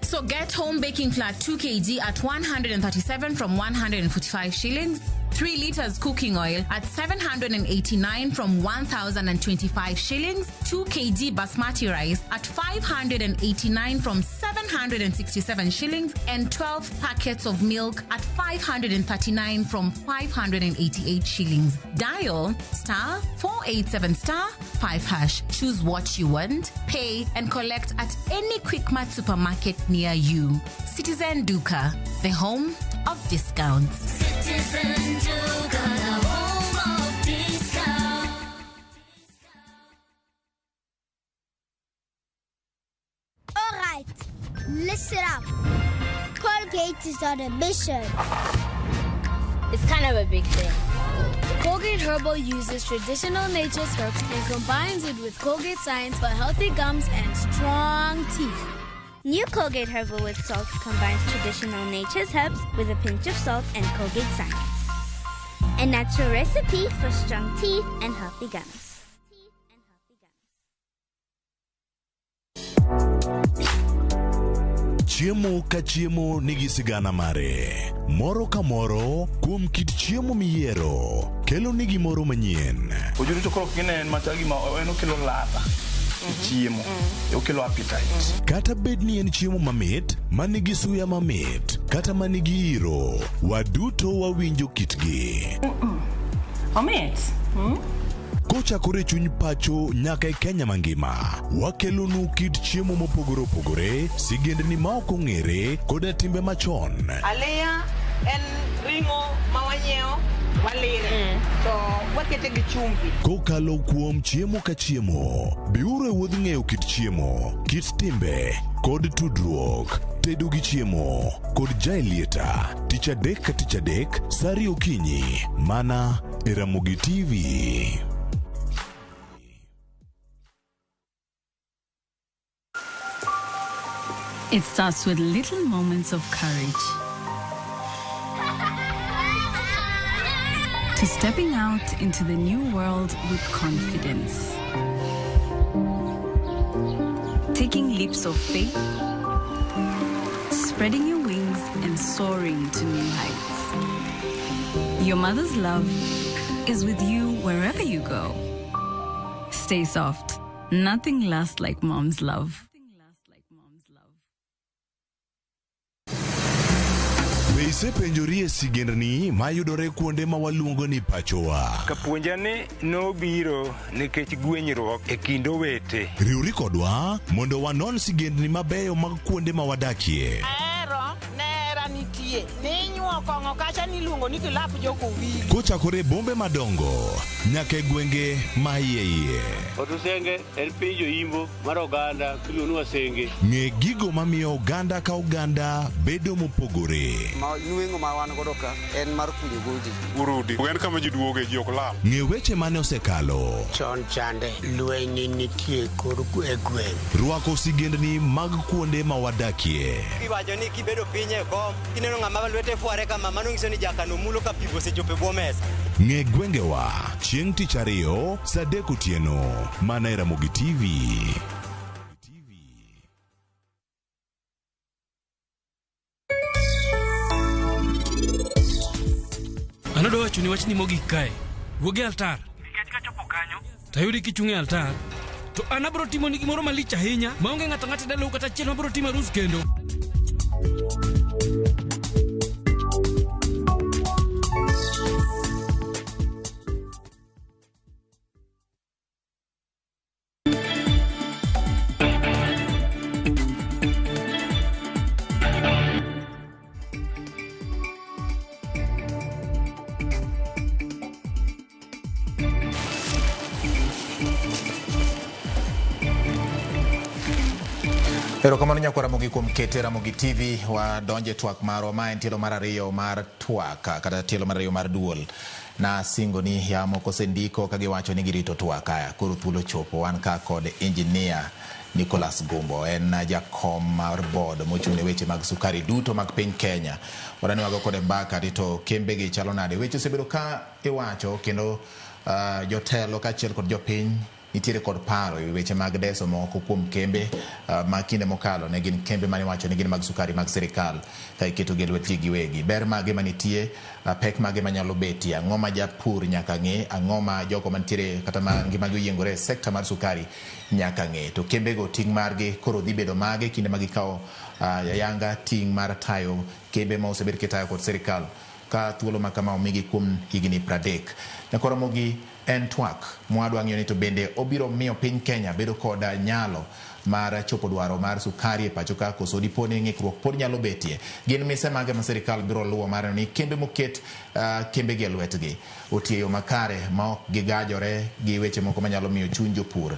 So get home baking flour 2 kg at 137 from 145 shillings, 3 liters cooking oil at 789 from 1,025 shillings, 2 kg basmati rice at 589 from 767 shillings, and 12 packets of milk at 539 from 588 shillings. Dial star 487 star 5 hash. Choose what you want, pay, and collect at any Quickmart supermarket near you. Citizen Duka, the home of discounts. Citizen Duka, the home of discount. All right, listen up. Colgate is on a mission. It's kind of a big thing. Colgate Herbal uses traditional nature's herbs and combines it with Colgate science for healthy gums and strong teeth. New Colgate Herbal with Salt combines traditional nature's herbs with a pinch of salt and Colgate science. A natural recipe for strong teeth and healthy gums. Chiemo ka chiemo nigi sigana mare. Moro ka moro kuom kit chiemo miyiero kelo ni gimoro manyien. Ojuri to koro kine en machal gima en okelo ladha e chiemo, okelo appetite. Kata bed ni en chiemo mamit, manigi suya mamit, kata manigi iro, waduto wawinjo kitgi. Omit. Kochakore e chuny pacho nyaka e Kenya mangima, wakelonu kit chiemo mopogore opogore, sigendni ma ok ong'ere, koda timbe machon. Aliya en ring'o ma wanyiewo walire to wakete gi chumbi. Kokalo kuom chiemo ka chiemo, biuru e wuodh ng'eyo kit chiemo, kit timbe, kod tudruok. Tedo gi chiemo kod Jaelieta, tich adek ka tich adek, sa ariyo okinyi, mana e Ramogi TV. It starts with little moments of courage. To stepping out into the new world with confidence. Taking leaps of faith, spreading your wings and soaring to new heights. Your mother's love is with you wherever you go. Stay soft. Nothing lasts like mom's love. Be isepenjorie sigendni mayudore kuonde ma waluongo ni pachowa? Kapuonja ni nobiro nikech gwenyruok e kind owete. Riwri kodwa mondo wanon sigendni mabeyo mag kuonde ma wadakie. Ahero nera nitie ninyuo kong'o kacha niluongo ni kilap jokowili. Kochakore e bombe madongo nyaka e gwenge ma iye iye. Otusenge en piny joimbo mar oganda miluongo ni Wasenge. Ng'e gigo mamiyo oganda ka oganda bedo mopogore. Ma nweng'o ma wan godo ka en mar kunyo goji. Urudi en kama ji duoge ji ok lal. Ng'e weche mane osekalo. Chon chande lweny nitie kor e gweng'. Rwako sigendni mag kuonde ma wadakie. Iwacho ni kibedo piny e kom kineno ng'ama lwete fware kama mano nyiso ni jakano mulo ka pi osechopo e bwo mesa. Ng'e gwengewa chieng' tich ariyo saa 3 otieno mana e Ramogi TV. Adwa wachoni wachni mogik kae. Wuog e altar. Nikech kachopo kanyo, to ayudi kichung' e altar. To an abiro timoni gimoro malich ahinya maonge ng'ato ang'ata e dalau kata achiel mabiro timo arus kendo. Erokamano nyakwar Ramogi kuom kete Ramogi TV wadonje twak marwa ma en tielo mar ariyo mar twak kata tielo mar ariyo mar duol na singo ni yamo kosendiko ka giwacho ni girito twak aya koro thuolo chopo wan ka kod engineer Nicholas Gumbo en jakom mar board mochung' ne weche mag sukari duto mag piny Kenya wadani wago kode mbaka ni to kembe gi chalo nade weche osebedo ka iwacho kendo jotelo kaachiel kod jopiny nitiere kod paro e weche mag deso moko kuom kembe ma kinde mokalo ne gin kembe mane iwacho ni gin mag sukari mag sirikal ka iketogi e lwet ji giwegi. Ber mage manitie, pek mage manyalo betie, ang'o ma japur nyaka ng'e, ang'o ma jogo mantiere kata ma ngimagi oyiengore e sekta mar sukari nyaka ng'e. To kembego ting' margi koro dhi bedo mage kinde ma gikawo ayanga ting' mar tayo kembe ma osebed kitayo kod sirikal ka thuolo ma kama omigi kuom higni 30. Nyaka Ramogi en twak mwadwa ng'iyo ni to bende obiro miyo piny Kenya bedo kod nyalo mar chopo dwaro mar sukari e pacho ka koso dipo ni ng'ikruok pod nyalo betie. Gin mise mage ma sirikal biro luwo mar neno ni kembe moket kembe gi e lwetgi otiyo e yo makare ma ok gigajore gi weche moko manyalo miyo chuny jopur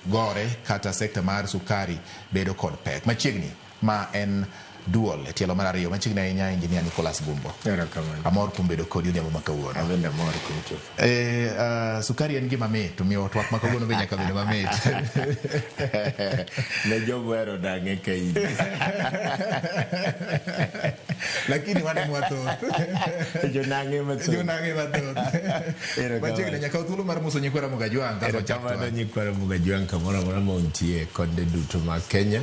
gore kata sekta mar sukari bedo kod pek. Machiegni ma en duol e tielo mar ariyo machiegni ahinya engineer Nicholas Gumbo. Erokamano. Amor kuom bedo kodi odhiambo ma kawuono. An bende amor kuom chopo. Sukari en gima mit, omiyo twak ma kawuono be nyaka bed mamit. Ne joma ohero dang'e ka in. Lakini wan ema wathoth. Jonang'e mathoth. Jonang'e mathoth. Erokamano. Machiegni nyaka thuolo mar moso nyikwa Ramogi Ajwang' kasto wachak Erokamano twak. nyikwa Ramogi Ajwang' kamoro amora ma untie konde duto mag Kenya.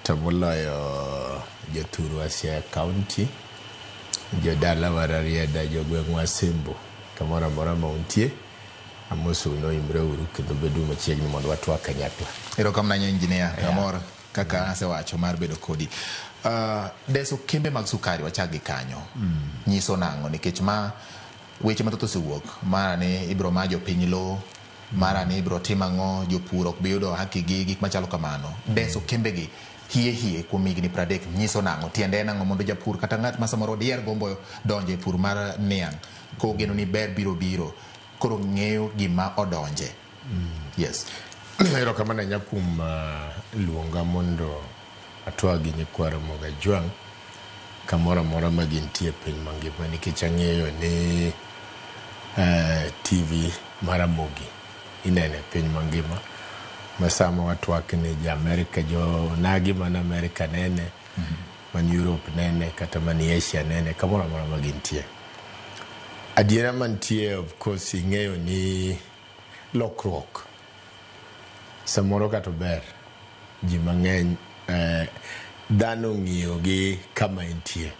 To moloyo jothurwa Siaya County, jodala wa Rarieda, jogweng'wa Asembo, kamoro amora ma untie, amosou ni oimre uru kendo bedu machiegni mondo watwak kanyakla. Erokamano ahinya engineer, amor kaka asewacho mar bedo kodi. Deso kembe mag sukari wachak gi kanyo. Nyiso nang'o nikech ma weche mathoth osewuok mara ni ibiro ma jopiny lowo mara ni ibiro tim ang'o jopur ok bi yudo haki gi gik machalo kamano. Deso kembegi hie hie kuom higni 30 nyiso nang'o tiende en ang'o mondo japur kata ng'at ma samoro diher gombo donjo e pur mar niang' kogeno ni ber biro biro koro ng'eyo gima odonje. Yes. Erokamano ahinya kuom luonga mondo atwag gi nyikwa Ramogi Ajwang' kamoro amora ma gintie e piny mangima nikech ang'eyo ni TV mar Ramogi ineno e piny mangima ma sama watwak ni jo Amerika jonagi man Amerika nene man Europe nene kata man Asia nene kamoro amora ma gintie. Adiera mantie of course ing'eyo ni lokruok samoro kata ober ji mang'eny dhano ong'iyo gi kama entie.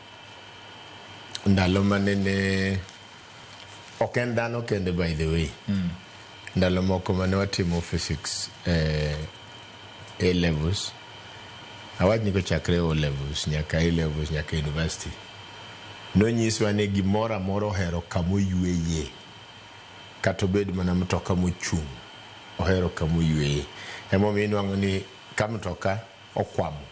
Ndalo manene ok en dhano kende by the way. Ndalo moko mane watimo physics A levels awach ni kochakre O levels nyaka A levels nyaka university nonyiswa ni gimoro amora ohero kamoyweye kata obed mana mtoka mochung' ohero kamoyweye. Emomiyo inwang'o ni ka mtoka okwamo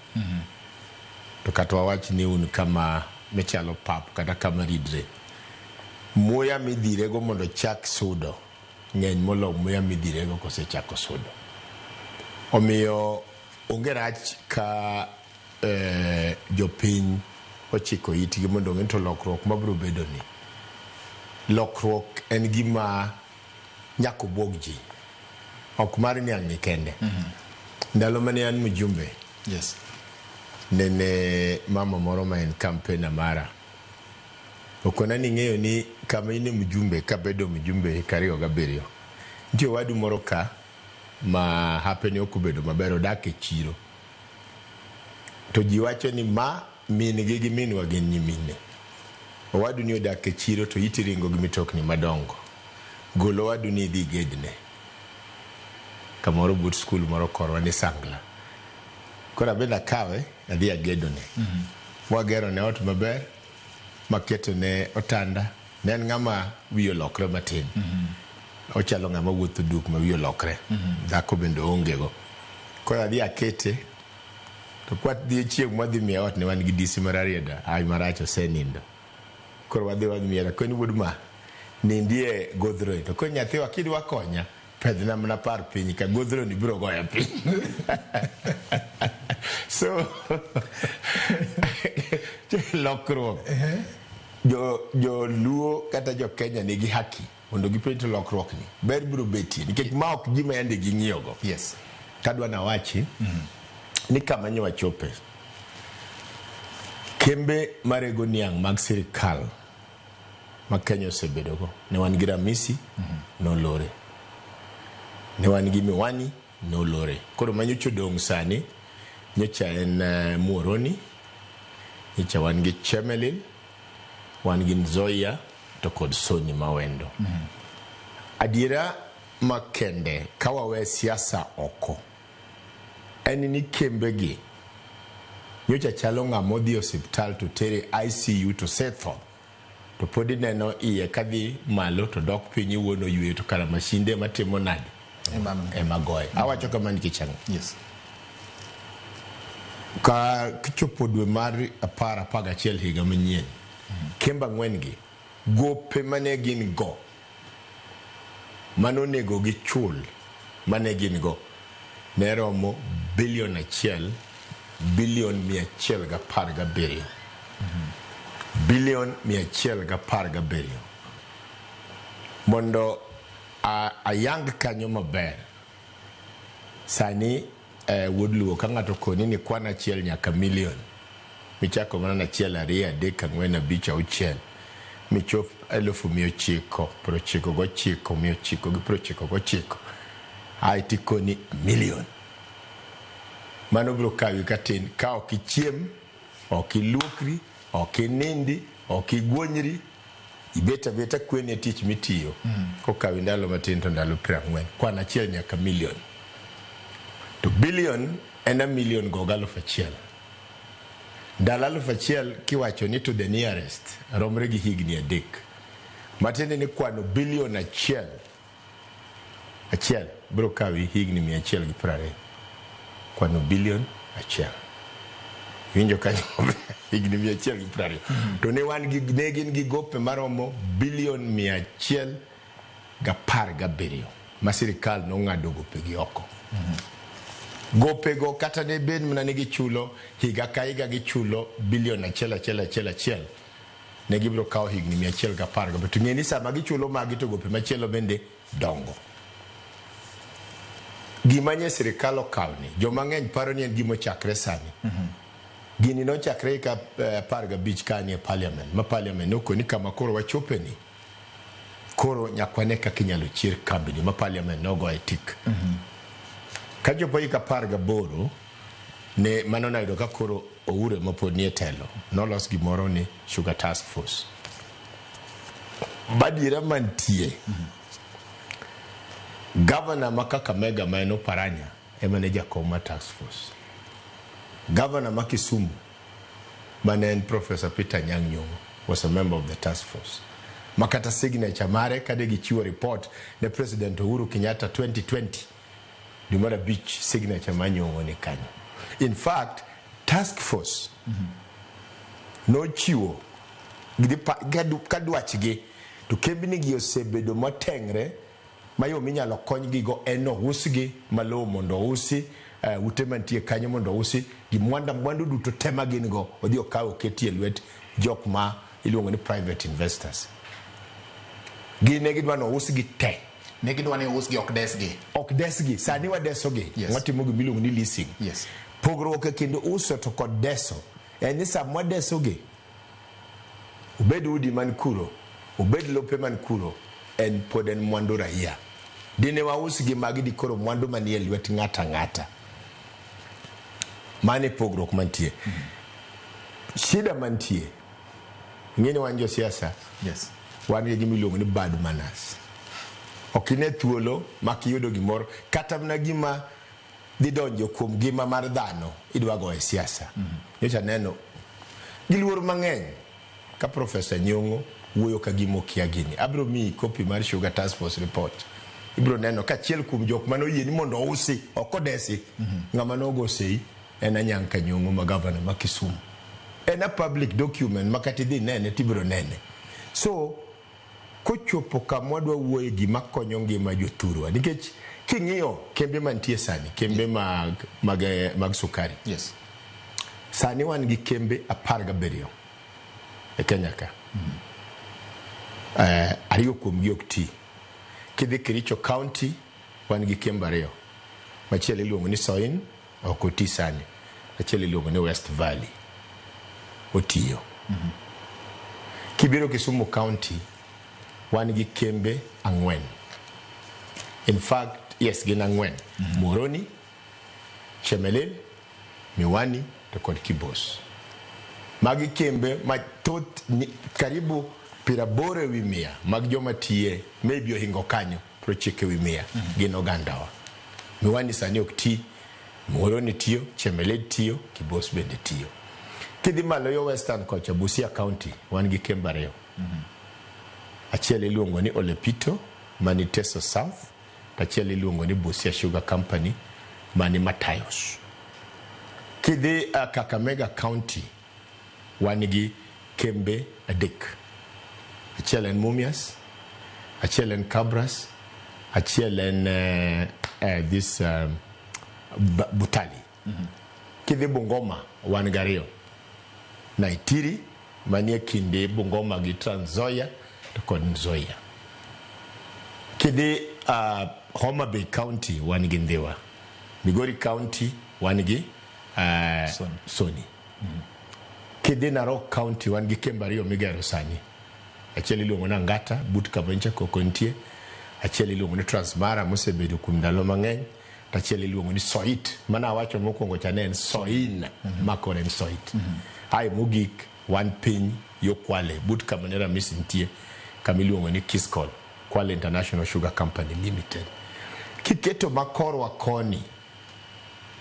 to kata wawach ni un kama michalo pap kata kama ridre muya midhirego mondo chak sudo ng'eny moloyo muya midhirego kosechako sudo. Omiyo onge rach ka jopiny ochiko itgi mondo ong'e to lokruok mabiro bedo ni. Lokruok en gima nyaka obwog ji. Ok mar niang' ni kende. Ndalo mane an mjumbe, Yes. nene mama moro ma en campaigner mara okona ni ing'eyo ni kama in e mjumbe kabedo mjumbe hik 27 nitie owadu moro ka ma hape ne ok obedo maber odak e chiro to ji wacho ni ma min gi gi minwa gin nyimine. Owadu ni odak e chiro to iti ringo gi mitokni madongo. Gol owadu ni idhi igedne. Kamoro but skul moro korwa ni Sangla. Koro abende akawe adhi agedone. Mwagero ne ot maber, maketo ne otanda. Ne en ng'ama wiye olokre matin. Ochalo ng'ama wuotho duk ma wiye olokre. Dhako bende oonge go. Koro adhi akete to kwadhi chieng' mwadhi miye ot ne wan gi disi mararieda ai marach osenindo. Koro wadhi wadhi miye akoni wuod ma nindie godhro to koro nyathiwa kidwa konya pedhna mana par piny ka godhro ni biro goya piny. So lokruok jo Luo kata jo Kenya nigi haki mondo gipenj to lokruok ni ber biro betie nikech ma ok gima yande ging'iyogo. Yes. Kadwa nawachi ni kama nyo wachope kembe marego niang' mag sirikal ma Kenya osebedogo ne wan gi Ramisi nolore, ne wan gi Miwani nolore. Koro ma nyocha odong' sani nyocha en Muhoroni, nyocha wan gi Chemelil, wan gi Nzoia to kod Sony Mawendo. Adiera makende ka wawe siasa oko en ni kembe gi nyocha chalo ng'ama odhi e osiptal to tere ICU to setho to pod ineno iye kadhi malo to dok piny iwuono oyweyo to kara mashinde matimo nade ema goye. Awacho kama nikech ang'o? Yes. Ka kichopo dwe mar 10 11 higa manyien, kembe ang'wen gi gope mane gin go manonego gichul mane gin go ne romo bilion 1 bilion 117. Bilion 117. Mondo ayang kanyo maber sani wuod Luo ka ng'ato koni ni kwan achiel nyaka milion michako mana 1 2 3 4 5 6 michop 999 999 ae tikoni milion mano biro kawi katin ka ok ichiem, ok iluokri, ok inindi, ok igwonyri, ibet abeta kweni e tich mitiyo. Kokawi ndalo matin to ndalo 40 kwan achiel nyaka milion. To bilion en a milion go 1000. Ndalo 1000 kiwacho ni to the nearest romre gi higni 3. Matiende ni kwano bilion achiel biro kawi higni 120. Kwano bilion 1. Winjo kanyo higni 120. To ne wan gi ne gin gi gope maromo bilion 117 ma sirikal nong'ado gope gi oko. Gopego kata ne bed mana ni gichulo higa ka higa gichulo bilion 1 1 1 1 ne gibiro kawo higni 117. To ng'e ni sama gichulo magi to gope machielo bende dongo. Gima nye sirikal okawo ni joma ng'eny paro ni en gima ochakre sani. Gini nochakre ka 15 ka nie parliament, ma parliament nokoni kama koro wachope ni koro nyaka wane kaka inyalo chier kambini ma parliament nogoye tik. Ka chopo hika 18 ne mano nayudo ka koro Oure ma pod nie telo nolos gimoro ni Sugar Task Force. Badiera mantie Governor ma Kakamega ma en Oparanya ema ne jakom mar task force. Governor ma Kisumu mane en Professor Peter Anyang' Nyong'o was a member of the task force. Makata signature mare kade gichiwo report ne President Uhuru Kenyatta 2020 dwe mar 5 signature mar Nyong'o ni kanyo. In fact, task force nochiwo ka dwachgi to kembni gi osebedo motengre ma yo minyalo konygi go en ousgi maloo mondo ousi ute mantie kanyo mondo ousi gi mwandu duto te ma gin go odhi okaw oketi e lwet jok ma iluongo ni private investors. Gin ne gidwa ni ousgi te. Ne gidwa ni ousgi ok desgi. Ok desgi, sani wadesogi. Yes. Watimo gima iluongo ni leasing. Yes. Pogruok e kind uso to kod deso en ni sama wadesogi obed udi man kuro, obed lope man kuro, en pod en mwandu raia. Dine wausgi magi dikoro mwandu manie lwet ng'ata ng'ata. Mano e pogruok mantie. Shida mantie Ing'e ni wan josiasa wan gi gima iluongo ni bad manners. Ok ine thuolo ma kiyudo gimoro kata mana gima dhi donjo kuom ngima mar dhano idwa goye siasa. Nyocha neno gi luor mang'eny ka Professor Nyong'o wuoyo ka gima okia gini. Abiro miyi copy mar Sugar Task Force report. Ibiro neno ka achiel kuom jok mane oyie ni mondo ousi, ok odesi. Ng'ama nogo sei en Anyang' Kanyong'o ma gavana ma Kisumu. En a public document ma kata idhi nene tibiro nene. So, kochopo kama wadwa wuoye gima konyo ngima jothurwa nikech king'iyo kembe mantie sani kembe mag, mag, mag sukari yes. Sani wan gi kembe 17 e Kenya ka. Ariyo kuomgi ok ti. Kidhi Kericho County wan gi kembe ariyo. Machielo iluongo ni Soin ok oti sani. Achiel iluongo ni West Valley otiyo. Kibiro Kisumu County wan gi kembe 4. In fact, yes gin 4. Muhoroni, Chemelil, Miwani to kod Kibos. Magi kembe ma thoth karibu 80% mag joma tiye maybe ohingo kanyo 90% gin ogandawa. Miwani sani ok ti, Muhoroni tiyo, Chemelil tiyo, Kibos bende tiyo. Kidhi malo yo Western kocha Busia County wan gi kembe 2. Achiel iluongo ni Olepito mani Teso South, to achiel iluongo ni Busia Sugar Company mani Matayos. Kidhi Kakamega County wan gi kembe 3. Achiel en Mumias, achiel en Kabras, achiel en this Butali. Kidhi Bungoma wan gi 2. Naitiri manie kinde Bungoma gi Trans Nzoia to kod Nzoia. Kidhi Homa Bay County wan gi Ndhiwa. Migori County wan gi Sony. Kidhi Narok County wan gi kembe 2 migero sani. Achiel iluongo ni Angata but kama nyocha koko nitie. Achiel iluongo ni Transmara mosebedo kuom ndalo mang'eny. To achiel iluongo ni Soit. Mana awacho mokwongo cha ne en Soin, ma koro en Soit. Ae mogik wan piny yo Kwale but kama ne Ramisi nitie kama iluongo ni Kiskol, Kwale International Sugar Company Limited. Kiketo makorwa koni,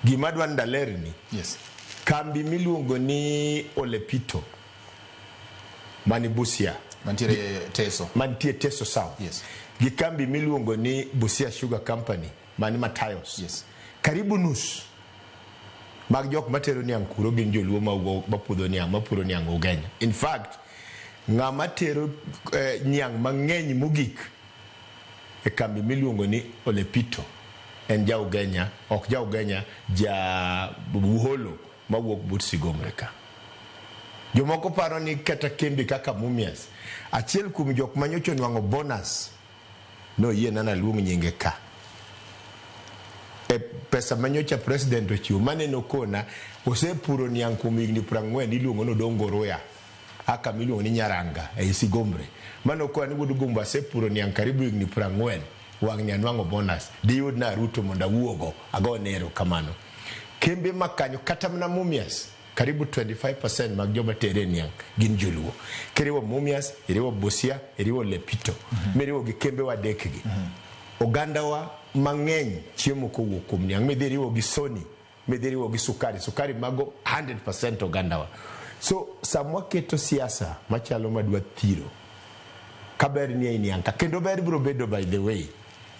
gima adwa ni dalerni, yes. Kambi miluongo ni Olepito mani Busia, mantiere Teso, mantie Teso South, yes. Gi kambi miluongo ni Busia Sugar Company mani Matayos, yes. Karibu nus mag jok matero niang' kuro gin joluo mapudho niang', mapuro niang' Ugenya. In fact, ng'ama tero niang' mang'eny mogik e kambi miluongo ni Olepito en ja Ugenya, ok ja Ugenya, ja Buholo mawuok but Sigomre ka. Jomoko paro ni kata kembe kaka Mumias, achiel kuom jok manyocha onwang'o bonus noyiena naluong nyinge ka. E pesa manyocha president ochiwo maneno kona osepuro niang' kuom higni 40 iluongo ni Odongo Ruya aka miluongo ni Nyaranga ei Sigomre. Mano kona ni wuod Gumbo asepuro niang' karibu higni 40 wang' ni anwang'o bonus diyudna Ruto mondo awuogo agone erokamano. Kembe makanyo kata mana Mumias karibu 25% mag joma tere niang' gin joluo. Kiriwo Mumias, iriwo Busia, iriwo Lepito, miriwo gi kembe wadek gi. Ogandawa mang'eny chiemo kowuok kuom niang' midhi riwo gi Sony, midhi riwo gi sukari, sukari mago 100% ogandawa. So sama waketo siasa machalo madwa thiro kaber ni ei niang' ka kendo ber biro bedo by the way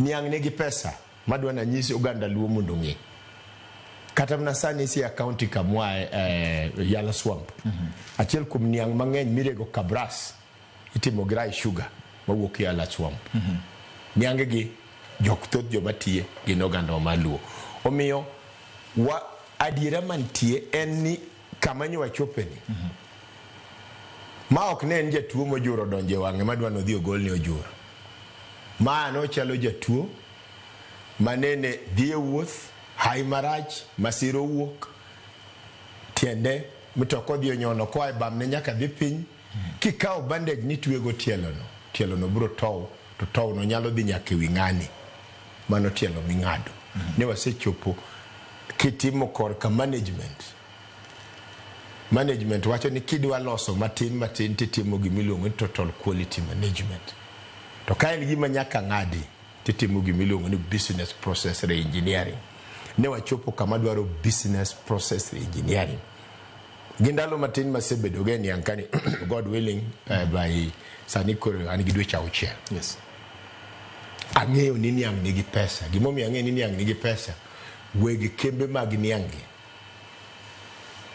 niang' nigi pesa madwa nanyisi oganda luo mondo ong'e. Kata mana sani Siaya County kamwa Yala Swamp. Achiel kuom niang' mang'eny mirego Kabras itimo gi rice sugar mawuok Yala Swamp. Niange gi jok thoth joma tiye gin oganda ma luo. Omiyo wa adiera mantie en ni kama nyo wachope ni. Ma ok ne en jatuo mojuro donje wang'e madwa nodhi ogol ni ojuro. Ma nochalo jatuo manene dhi e wuoth hai marach masira owuok tiende mtoka odhi onyono koa e bamne nyaka dhi piny kikawo bandage nitwego tielono tielono biro tow to tow no nyalo dhi nyaka ewi ng'ani mano tielo ming'ado ne wasechopo kitimo korka management Management wacho ni kidwa loso matin matin titimo gimiluongo ni total quality management. To ka en gima nyaka ng'adi titimo gimiluongo ni business process reengineering. Ne wachopo kama dwaro business process reengineering. Gi ndalo matin masebedo go e niang' kani God willing by sani koro an gi dweche auchiel. Yes. Ang'eyo ni niang' nigi pesa. Gimomiyo ang'eyo ni niang' nigi pesa, weg kembe mag niang' gi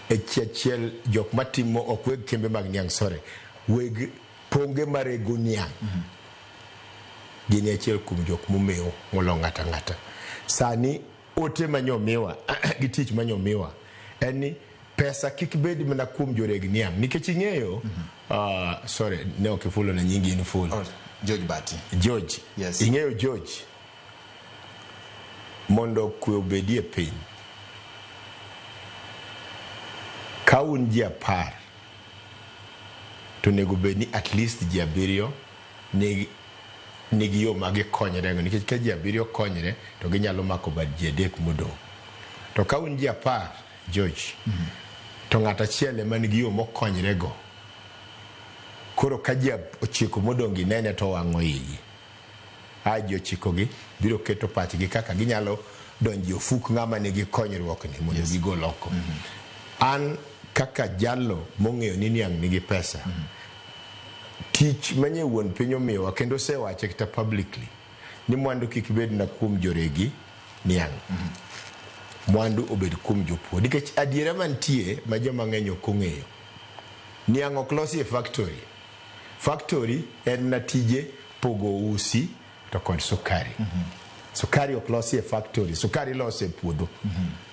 e achiel jok matimo ok weg kembe mag niang' sorry weg ponge marego niang' gin achiel kuom jok momewo molo ng'ata ng'ata. Sani ote manyomiwa gi tich manyomiwa en ni pesa kik bed mana kuom joreg niang' nikech ing'eyo sorry ne ok ifulo na nyingi in full. George Bati. George. Yes. Ing'eyo George mondo kwe obedie piny ka un ji 10 to onego bed ni at least ji 7 nigi yo ma gikonyrego nikech ka ji 7 konyre to ginyalo mako bad ji 3 modong'. To ka un ji 10 George to ng'at achiel ema nigi yo mokonyrego koro ka ji 9 modong' gi nene to wang'o igi. A ji 9 gi biro keto pachgi kaka ginyalo donjo e ofuk ng'ama nigi konyruok ni mondo gigol oko. An kaka jalo mong'eyo ni niang' nigi pesa tich manye wuon piny omiyowa kendo osewache kata publicly ni mwandu kik bed na kuom joregi niang'. Mwandu obed kuom jopur nikech adiera mantie ma joma ng'eny ok ong'eyo niang' ok losi e factory. Factory en na tije pogo usi to kod sukari. Sukari ok losi e factory, sukari ilose e puodho.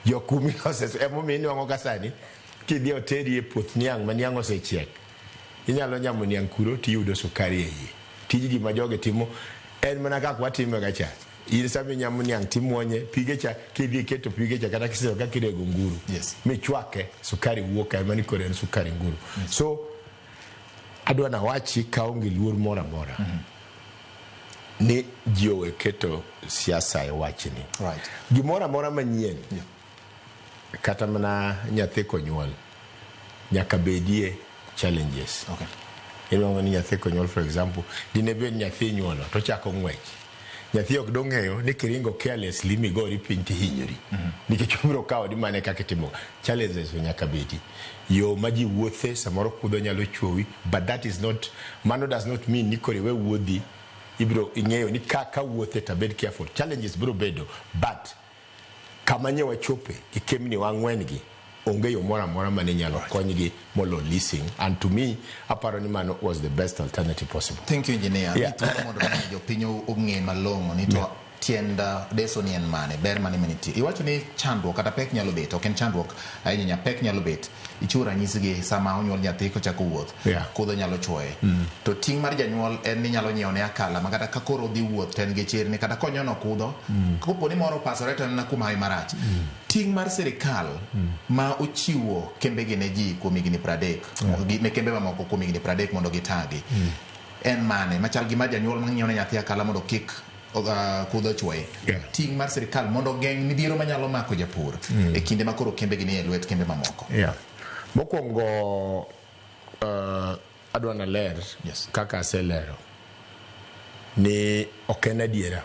Jok kumilose emomiyo inwang'o ka sani kidhi e oteri e puoth niang' ma niang' osechiek inyalo nyamo niang' kuro tiyudo sukari e iye. Tij gima jogi timo en mana kaka watime ga cha. In sama inyamo niang' timuonye pige cha kidhi iketo pige cha kata kiseo kaka irego nguru. Yes. Michwake sukari wuok kae mani koro en sukari nguru. So adwa nawachi kaonge luor moro amora ni ji owe keto siasa e wachni. Right. Gimoro amora manyien kata mana nyathi konyuol nyaka bedie challenges. Okay. Iluongo ni nyathi konyuol for example dine bed nyathi inyuolo to ochako ng'wech. Nyathi ok dong'eyo ni kiringo carelessly migori piny tihinyori. Nikech obiro kawo ni mane kaka itimo. Challenges nyaka bedi. Yo ma ji wuothe samoro kudho nyalo chuowi but that is not mano does not mean ni koro iwe wuodhi ibiro ing'eyo ni kaka wuothe to abed careful. Challenges biro bedo but kama nye wachope gi kembni wa ang'wen gi onge yo moro amora mane inyalo konygi molo leasing and to me aparo ni mano was the best alternative possible. Thank you engineer. Yeah. Mi thuolo mondo mi jopiny ong'e malong'o ni to tiend deso ni en mane, ber mane manitie. Iwacho ni chandruok kata pek nyalo bet, ok en chandruok ahinya, pek nyalo bet. Ichiwo ranyisi gi sama onyuol nyathi kochako wuoth, kudho nyalo chuoye. To ting' mar janyuol en ni nyalo nyiewo ne akala ma kata ka koro odhi wuoth to en gi chirni kata konyono kudho, kopo ni moro opasore to en mana kuom hawi marach. Ting' mar sirikal ma ochiwo kembegi ne ji kuom higni 30, ne kembe mamoko kuom higni 30 mondo gitagi. En mane machal gi mar janyuol mang'iewo ne nyathi akala mondo kik kudho chuoye. Ting' mar sirikal mondo ogeng' midhiero manyalo mako japur e kinde ma koro kembegi ni e lwet kembe mamoko. Yeah. Mokwongo adwa naler kaka aselero ni ok en adiera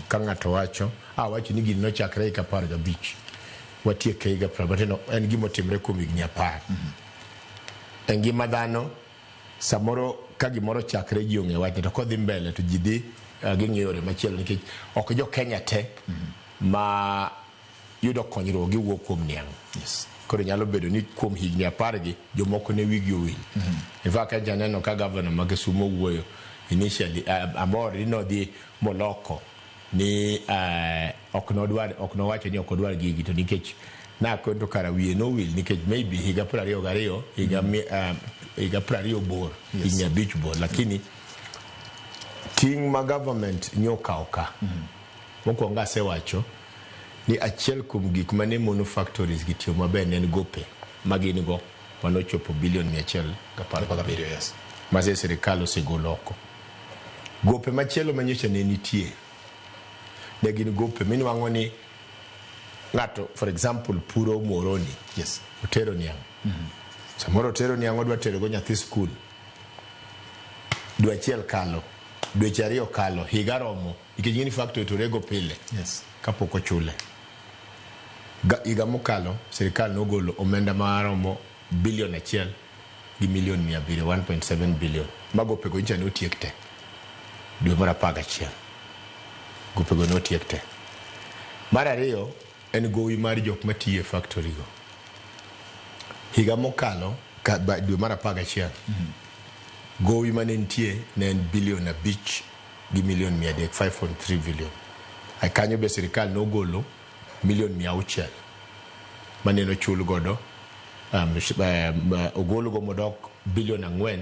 ka ng'ato wacho awacho ni gini nochakre higa 15 watieke higa 20 en gima otimre kuom higni 10. E ngima dhano samoro ka gimoro chakre ji ong'e wachne to kodhi mbele to ji dhi ging'iyo yore machielo nikech ok jo Kenya te ma yudo konyruok giwuok kuom niang'. Yes. Koro nyalo bedo ni kuom higni 10 gi jomoko ne wigi owil. In fact kacha aneno ka governor ma Kisumu wuoyo initially amor ni nodhi moloko ni ok nodwar ok nowacho ni ok odwar gigi to nikech nakon to kara wiye nowil nikech maybe higa 22 higa higa 20 bor higni 5 bor lakini ting' ma government nyokawo ka mokwongo asewacho ni achiel kuom gik mane mono factories gi tiyo maber ne en gope ma gin go manochopo bilion 117 yes. ma sirikal osegolo oko. Gope machielo manyocha ne nitie ne gin gope minwang'o ni ng'ato for example puro Muhoroni yes. otero niang' Samoro otero niang' odwa terogo nyathi skul. Dwe achiel kalo, dweche ariyo kalo, higa romo, nikech ing'e ni factory to rego pile kapok ochule. Higa mokalo sirikal nogolo omenda maromo bilion 1 gi milion 700, 1.7 billion. Ma gopego nyicha ne otiek te dwe mar 11. Gopego ne otiek te. Mar ariyo en gowi mar jok matiyo e factory go. Higa mokalo dwe mar 11 gowi mane nitie ne en bilion 5 gi milion 300, 5.3 billion. Ai kanyo be sirikal nogolo milion 600 mane nochul godo ogolgo modok bilion 4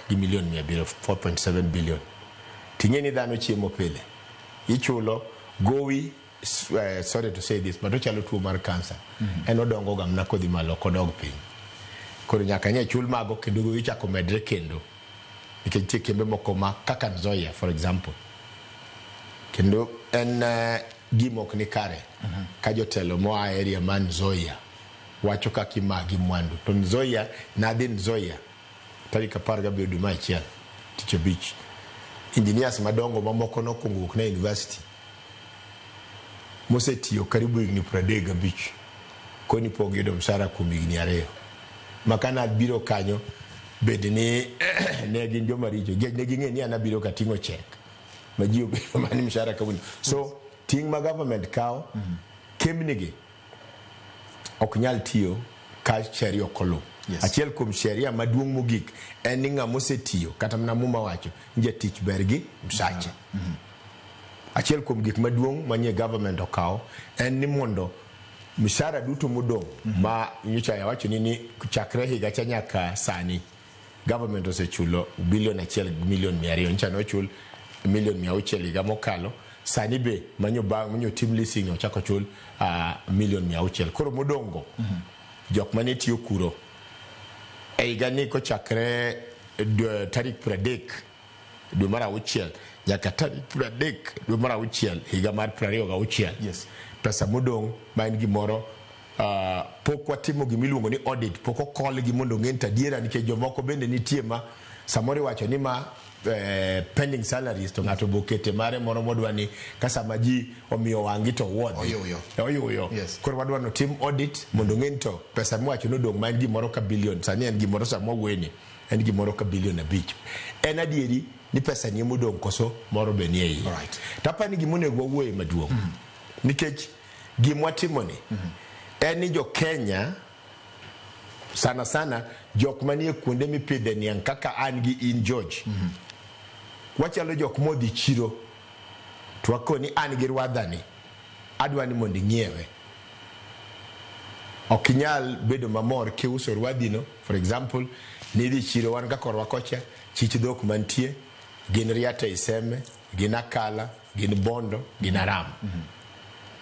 gi milion 700, 4.7 billion. Ting'e ni dhano chiemo pile. Ichulo gowi, sorry to say this, but ochalo tuo mar kansa. En odongo ga mana kodhi malo, ok odog piny. Koro nyaka nye chul mago kendo gowi chako medre kendo. Nikech nitie kembe moko ma kaka Nzoia for example. Kendo en gima ok ni kare ka jotelo moa e area mar Nzoia wacho kaka imagi mwandu. To Nzoia, nadhi Nzoia tarik 17 dwe mar 1 tich abich. Engineers madongo mamoko nokwongo wuok na university mosetiyo karibu higni 35 koni pok giyudo mshahara kuom higni 2. Ma ka nabiro kanyo bed ni ne gin joma richo nikech ne ging'e ni an abiro kating'o chek ma ji obedo mani mshahara kawuono. So ting' ma government kawo kembni gi ok nyal tiyo ka sheria ok oluw. Achiel kuom sheria maduong' mogik en ni ng'ama osetiyo kata mana Muma wacho ni jatich ber gi msache. Achiel kuom gik maduong' manie government okawo en ni mondo mshahara duto modong' ma nyocha awacho ni chakre higa cha nyaka sani government osechulo bilion 1 gi milion 200. Nyocha nochul milion 600 higa mokalo. Sani be manyo bang' manyo tim leasing ochako chul milion 600. Koro modongo jok mane tiyo kuro e higa ni kochakre tarik 30 dwe mar 6 nyaka tarik 30 dwe mar 6 higa mar 26. Pesa modong' ma en gimoro pok watimo gimiluongo ni audit, pok okolgi mondo ong'e ni to adiera, nikech jomoko bende nitie ma samoro iwacho ni ma pending salaries to ng'ato bokete mare moro modwa ni ka sama ji omiyo wang'i to wuodhi oyuyo. Koro wadwa ni otim audit mondo ong'e ni to pesa miwacho ni odong' ma en gimoro ka bilion sani en gimoro sama wawuoyeni en gimoro ka bilion 5. En adieri ni pesa ni emodong' koso moro be nie iye. To aparo ni gima onego wawuoye maduong' nikech gima watimoni en ni jo Kenya sana sana jok manie kuonde mipidhe niang' kaka an gi in George. Wachalo jok modhi chiro to wakoni an gi rwadhani adwa ni mondo ing'iewe. Ok inyal bedo mamor kiuso rwadhino. For example, nidhi chiro wan ka korwa kocha chich dhok mantie gin Riata Iseme, gin Akala, gin Bondo, gin Aram.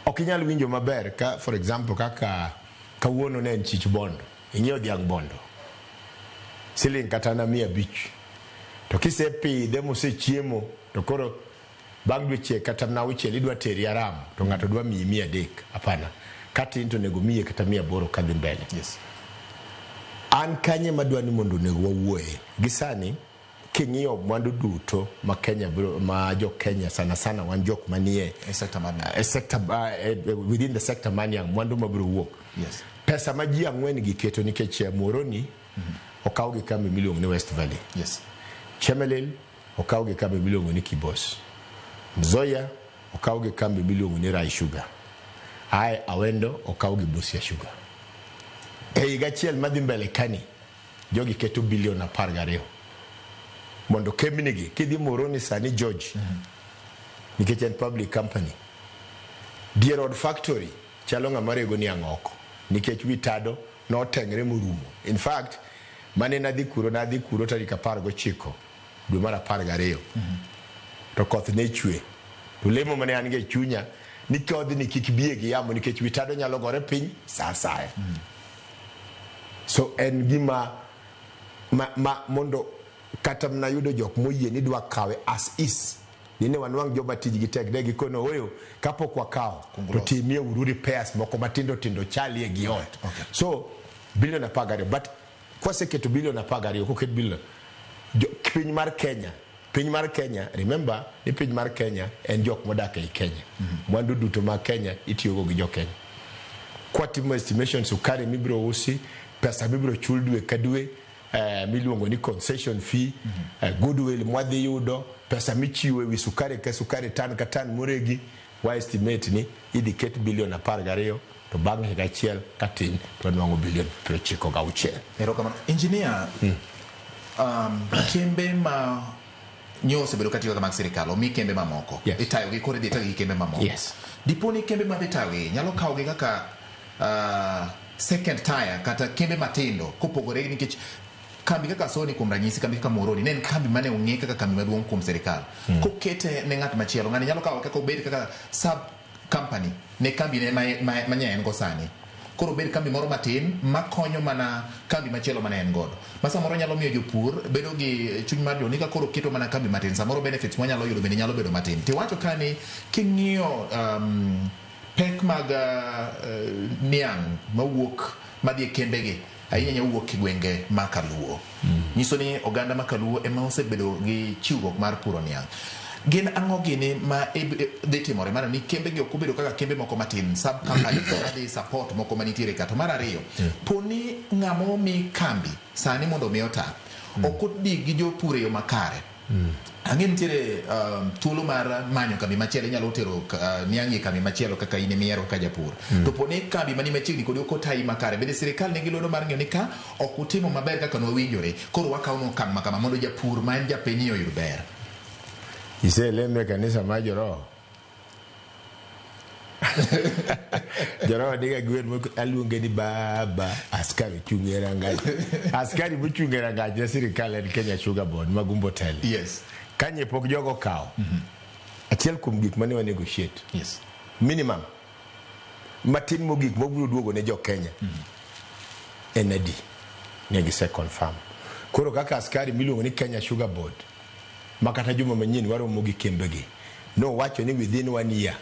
Ok inyal winjo maber ka for example kaka kawuono ne en chich Bondo, ing'iewo dhiang' Bondo siling kata na 500 to kisepidhe mosechiemo to koro bang' dweche kata na 6 idwa teri Aram to ng'ato dwa miyi 300. Hapana, katin to onego miye kata 800 kadhi mbele. An kanye madwa ni mondo onego wawuoye gi sani. King'iyo mwandu duto ma Kenya biro, ma jo Kenya sana sana wan jok manie e sector mar niang'. E sector, within the sector mar niang' mwandu mabiro wuok. Pesa ma ji 4 gi keto nikech Muhoroni okaw gi kambi miluongo ni West Valley. Chemelil okaw gi kambi miluongo ni Kibos. Nzoia okaw gi kambi miluongo ni Rai Sugar. Ae Awendo okaw gi Busia Sugar. E higa achiel madhi mbele kani jogi keto bilion 12 mondo kembni gi kidhi Muhoroni sani George nikech en public company dier od factory chalo ng'ama rego niang' oko nikech wi tado noteng're morumo. In fact mane nadhi kuro nadhi kuro tarik 19 dwe mar 12 to koth ne chwe to lemo mane an go e chunya ni kodhni kik bie gi yamo nikech wi tado nyalo gore piny sa asaya. So en gima ma mondo kata mana yudo jok moyie ni dwa kawe as is ni wanwang' joma tijgi tek de gikono oyo kapok wakawo to timie uru repairs moko matindo tindo chalie gi ot. So bilion 12 but Kwaseketo bilion 12, koket bilion piny mar Kenya, piny mar Kenya, remember ni piny mar Kenya en jok modak ei Kenya. Mwandu duto mag Kenya itiyogo gi jo Kenya. Kwatimo estimation sukari mibiro usi, pesa mibiro chul dwe ka dwe, miluongo ni concession fee, goodwill mwadhi yudo, pesa michiwo ewi sukari ka sukari tan ka tan moregi, wa estimate ni idhi ket bilion 12 to bang' higa achiel katin to wanwang'o bilion 96. Erokamano. Engineer, kembe ma nyo osebedo katiyo kaka mag sirikal omi kembe mamoko. Yes. Itayogi koro idhi tayogi gi kembe mamoko. Yes. Dipo ni kembe madhi tayogi nyalo kawogi kaka second tier kata kembe matindo kopogore nikech kambi kaka Sony kuom ranyisi, kambi kaka Muhoroni ne en kambi mane ong'e kaka kambi maduong' kuom sirikal. Kokete ne ng'at machielo, ng'ani nyalo kawo kaka obed kaka sub company ne kambi ne ma nya en go sani. Koro obed kambi moro matin makonyo mana kambi machielo mane en godo. Ma samoro nyalo miyo jopur bedo gi chuny mar ni ka koro keto mana kambi matin, samoro benefits mwanyalo yudo bende nyalo bedo matin. Tiwacho ka ni king'iyo pek mag niang' mawuok madhi e kembegi, ahinya ahinya wuok e gwenge ma Kaluo. Nyiso ni oganda ma Kaluo ema osebedo gi chiwruok mar puro niang'. Gin ang'o gini ma dhi timore mana ni kembegi ok obedo kaka kembe moko matin, sub company madhi support moko manitiere ka. To mar ariyo, poni ng'ama omi kambi sani mondo mi ota, ok odi gi jopur e yo makare. Ang'e nitiere thuolo mar manyo kambi machielo, inyalo tero niang' e kambi machielo kaka in emiyiero kaka japur. To poni kambi mani machiegni kodi ok otayi makare, bende sirikal nigi lwedo mar ng'iyo ni ka ok utimo maber kaka nwawinjore, koro wakawo okang' makama mondo japur ma en japiny oyud ber. Iselemo e kanisa mar joroho? Joroho niga gi wer moko aluonge ni baba, askari ochung' e rangach. Askari mochung' e rangach ne sirikal en Kenya Sugar Board ma Gumbo tele. Yes. Kanye pok jogo okawo. Achiel kuom gik mane wa negotiate. Yes. Minimum. Matin mogik mabiro duogo ne jo Kenya. En adi? Ne gise confirm. Koro kaka askari miluongo ni Kenya Sugar Board ma kata juma manyien waromo gi kembegi nowacho ni within 1 year.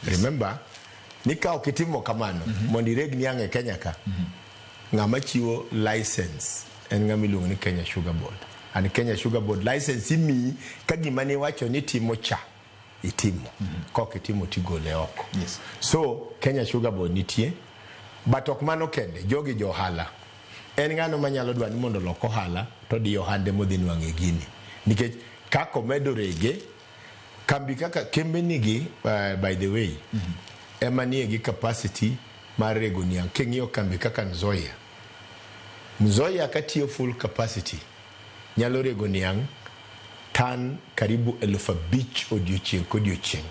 Remember ni ka ok itimo kamano mondo ireg niang' e Kenya ka, ng'ama chiwo license en ng'ama iluongo ni Kenya Sugar Board. And Kenya Sugar Board license imiyi ka gima niwacho ni timo cha itimo. Ka ok itimo tigole oko. Yes. So Kenya Sugar Board nitie, but ok mano kende, jogi jo ohala. En ng'ano manyalo dwa ni mondo olok ohala to diyo ohande modhi nwang'e gini. Nikech kaka omedo rege, kambi kaka kembe nigi, by the way, ema nie gi capacity mar rego niang'. King'iyo kambi kaka Nzoia, Nzoia katiyo full capacity nyalo rego niang' tan karibu 5,000 odiochieng' kodiochieng'.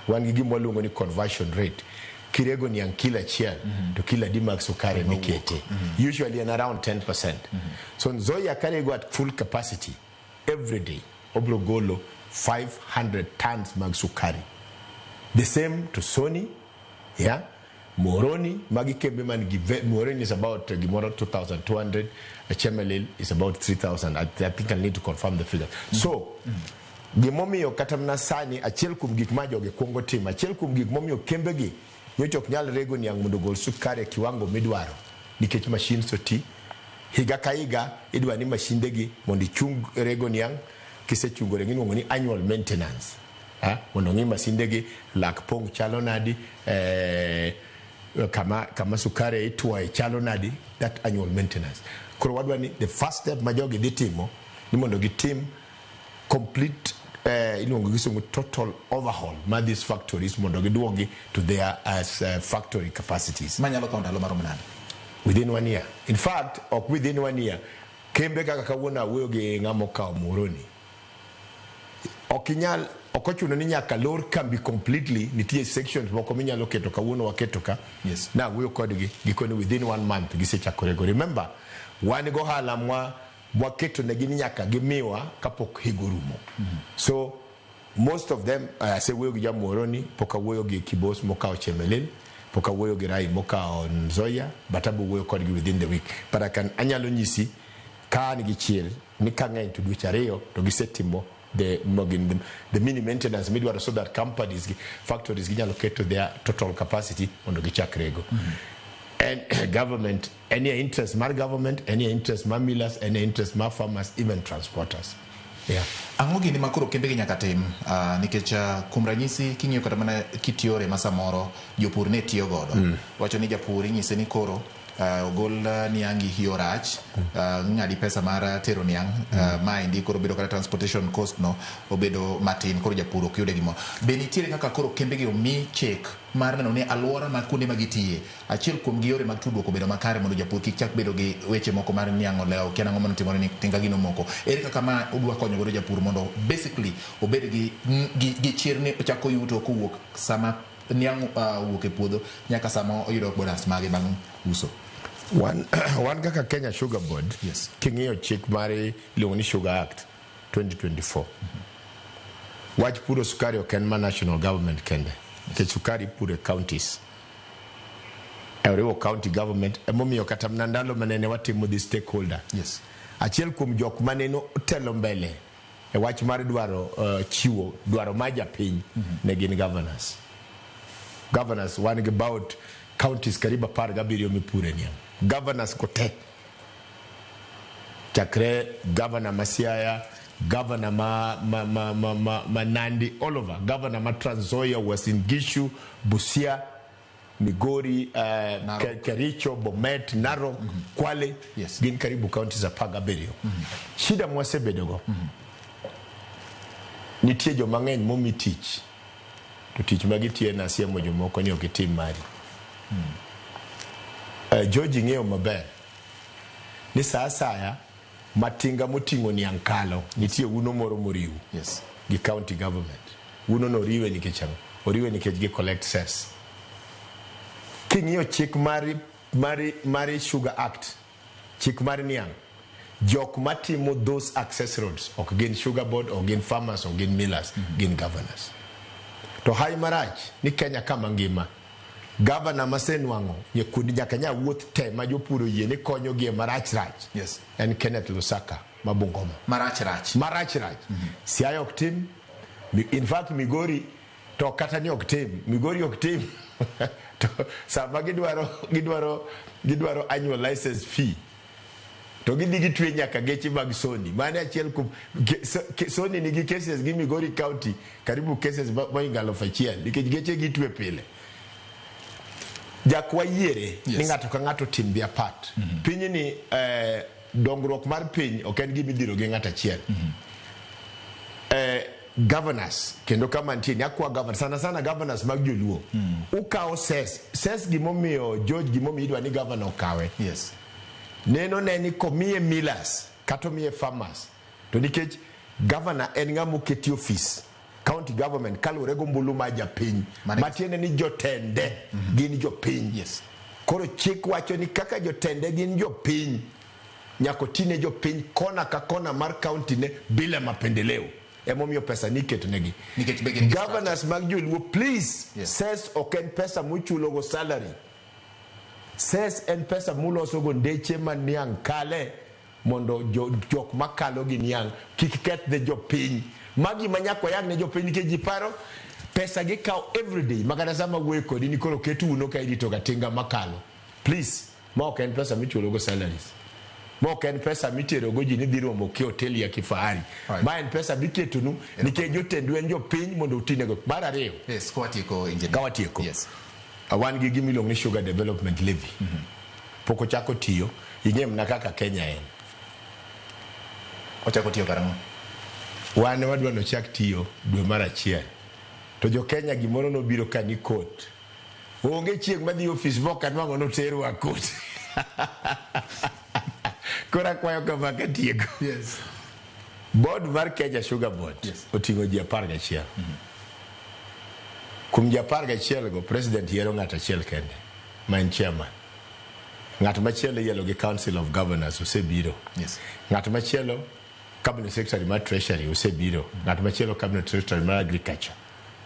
Wan gi gima waluongo ni conversion rate. Kirego niang' kilo achiel to kilo adi mag sukari mikete. Usually en around 10%. So Nzoia karego at full capacity every day obro golo 500 tons mag sukari. The same to Sony, yeah. Muhoroni, magi kembe man gi Muhoroni is about gimoro 2,200, Chemelil is about 3,000. I think I need to confirm the figure. So, gimomiyo kata mana sani achiel kuom gik ma jogi kuongo timo, achiel kuom gik momiyo kembegi nyocha ok nyal rego niang' mondo ogol sukari e kiwango midwaro nikech machines oti. Higa ka higa idwa ni mashindegi mondo ichung rego niang', kisechungo rego iluongo ni annual maintenance. Mondo ng'i masindegi lak pong' chalo nadi, kama sukari itwoye chalo nadi, that annual maintenance. Koro wadwa ni the first step ma jogi dhi timo ni mondo gitim complete iluongo gi kisungu total overhaul mar these factories mondo giduogi to their as factory capacities. Manyalo kawo ndalo marom nade? Within 1 year. In fact, ok within 1 year. Kembe kaka kawuono awuoyo gi ng'ama okawo Muhoroni. Ok inyal, ok ochuno ni nyaka lor kambi completely, nitie sections moko minyalo keto kawuono waketo ka. Yes. Na awuoyo kodgi, gikone within 1 month gisechako rego. Remember, wan go ohala mwaketo negi ni nyaka gimiwa kapok higa orumo. So most of them, asewuoyo gi Jamuhoroni, pok awuoyo gi Kibos mokawo Chemelil, pok awuoyo gi Rai mokawo Nzoia, but abo wuoyo kodgi within the week. But anyalo nyisi ka an gi chir ni ka ng'eny to dweche ariyo to gisetimo the mini maintenance midwaro so that companies gi factories ginyalo keto their total capacity mondo gichak rego. En government, any interest mar government, any interest mar millers, any interest mar farmers, even transporters. Yeah. Ang'o gini ma koro kembegi nyaka tim nikech kuom ranyisi king'iyo kata mana kit yore ma samoro jopur ne tiyo godo wacho ni japur inyise ni koro ogol niangi yo rach ng'adi pesa mar tero niang' maendi koro bedo kata transportation cost no obedo matin koro japur ok yude gimoro. Be nitiere kaka koro kembegi omi chik mar neno ni alwora ma kuonde ma gitiye achiel kuom gi yore mag tudruok obedo makare mondo japur kik chak bedo gi weche moko mar niang' olewo kia nang'o manotimore ni tinga gino moko. Ere kaka ma udwa konyo godo japur mondo basically obed gi chir ni ochako yuto kowuok sama niang' owuok e puodho nyaka sama oyudo bonus mage bang' uso? Wan kaka Kenya Sugar Board, yes. King'iyo chik mar iluongo ni Sugar Act 2024. Wach puro sukari ok en ma national government kende. Nikech sukari ipuro e counties. E oriwo county government emomiyo kata mana ndalo manene watimo the stakeholder. Yes. Achiel kuom jok manene otelo mbele e wach mar dwaro chiwo dwaro mar japiny ne gin governors. Governors wan gi about counties karibu 17 mipure niang'. Governors go te. Chakre governor ma Siaya, governor ma Nandi, all over. Governor ma Trans Nzoia, Uasin Gishu, Busia, Migori, Kericho, Bomet, Narok, Kwale. Yes. Gin karibu counties 17. Shida mwasebedogo. Nitie joma ng'eny momi tich. To tich ma gitiyo en asiemo jomoko ni ok itim mari. George ing'eyo maber ni sa asaya matinga moting'o niang' kalo nitie uno moro moriw yes. gi county government. Uno no oriwe nikech ang'o? Oriwe nikech gi collect cess. King'iyo chik mar Sugar Act, chik mar niang', jok matimo those access roads ok gin sugar board, ok gin farmers, ok gin millers, gin governors. To hai marach ni Kenya kama ngima governor masenwang'o nyekundi nyaka nya wuoth te ma jopur oyie ni konyogi e marach rach. Yes. En Kenneth Lusaka ma Bungoma. Marach rach. Marach rach. Siaya ok tim. In fact Migori to kata ni ok tim. Migori ok tim. To sama gidwaro annual license fee to gidhi gitwe nyaka geche mag Sony. Mane achiel kuom Sony nigi cases gi Migori County karibu cases mohingo 1000 nikech geche gitwe pile. Jakwa yiere ni ng'ato ka ng'ato tim their part. Piny ni dongruok mar piny ok en gima idhiro gi ng'ato achiel. Governors kendo kama nitie ni akwa governors sana sana governors mag joluo. Ukawo cess. Cess gimomiyo George gimomiyo idwa ni governor okawe. Yes. Neno ne ni komiye millers kata omiye farmers to nikech governor en ng'ama oketi office county government kaluwore gombulu mar japiny matiende ni jotende gin jopiny. Yes. Koro chik wacho ni kaka jotende gin jopiny nyaka otine jopiny kona ka kona mar county ne bila mapendeleo. Emomiyo pesa ni iketo negi. Nikech be gin gi Governors mag joluo please, cess ok en pesa muchulogo salary. Cess en pesa mulosogo ndeche ma niang' kale mondo jok makalo gi niang' kik keth ne jopiny. Magi ma nyaka wayang ne jopiny nikech ji paro pesa gikawo everyday makata sama wuoyo kodi ni koro ket uno ka irito ga tinga makalo. Please, ma ok en pesa michulogo salaries. Ma ok en pesa miterogo ji ni dhi romo ki hotel ya kifahari. Ma en pesa miketonu nikech jotendu en jopiny mondo utinego. Mar ariyo. Yes, ka watieko engineer. Ka watieko. Yes. Wan gi gima iluongo ni Sugar Development Levy. Pok ochako tiyo, ing'eyo mana kaka Kenya en. Ochako tiyo karang'o? Wan wadwa ni ochak tiyo dwe mar 1. To jo Kenya gimoro nobiro ka ni court. Onge chieng' madhi ofis mok anwang'o noterwa court. Koro akwayo kama katieko. Yes. Board mar Kenya Sugar Board oting'o ji 11. Kuom ji 11 go, president yiero ng'ato achiel kende, ma en chairman. Ng'at machielo iyiero gi Council of Governors osebiro. Yes. Ng'at machielo Cabinet Secretary mar Treasury osebiro. Ng'at machielo Cabinet Secretary mar Agriculture.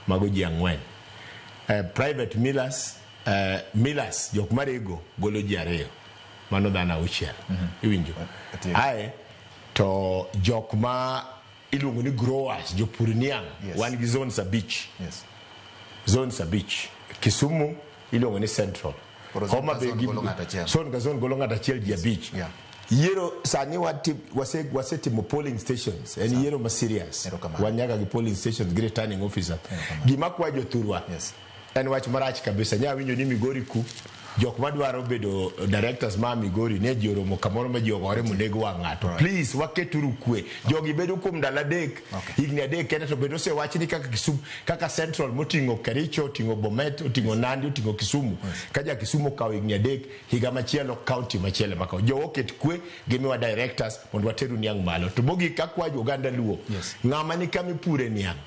Mago ji 4. Private millers, millers jok marego golo ji 2. Mano dhano 6. Iwinjo? Ae to jok ma iluongo ni growers, jopur niang', wan gi zones 5. Yes. Zones 5. Kisumu iluongo ni Central. Koro zone Homa ka Bay zone gi golo ng'ato achiel. zone ka zone golo ng'ato achiel ji 5. Yiero sani wasetimo polling stations en yiero ma serious. Wan nyaka gi polling stations gi returning officer. Gima kwa jothurwa en wach marach kabisa. Nya winjo ni Migori ku jok madwaro bedo directors ma Migori ne ji oromo kamoro ma ji ogore monego wang' ng'ato. Please waketuru kwe. Jogi bedo kuom ndalo 3, higni 3 kende to bende osewach ni kaka Kisumu, kaka Central moting'o Kericho, oting'o Bomet, oting'o Nandi, oting'o Kisumu. Ka ja Kisumu okawo higni 3, higa machielo county machielo ema kawo. Jowa oket kwe, gimiwa directors mondo wateru niang' malo. To mogik akwayo oganda Luo, ng'ama ni kama ipure niang'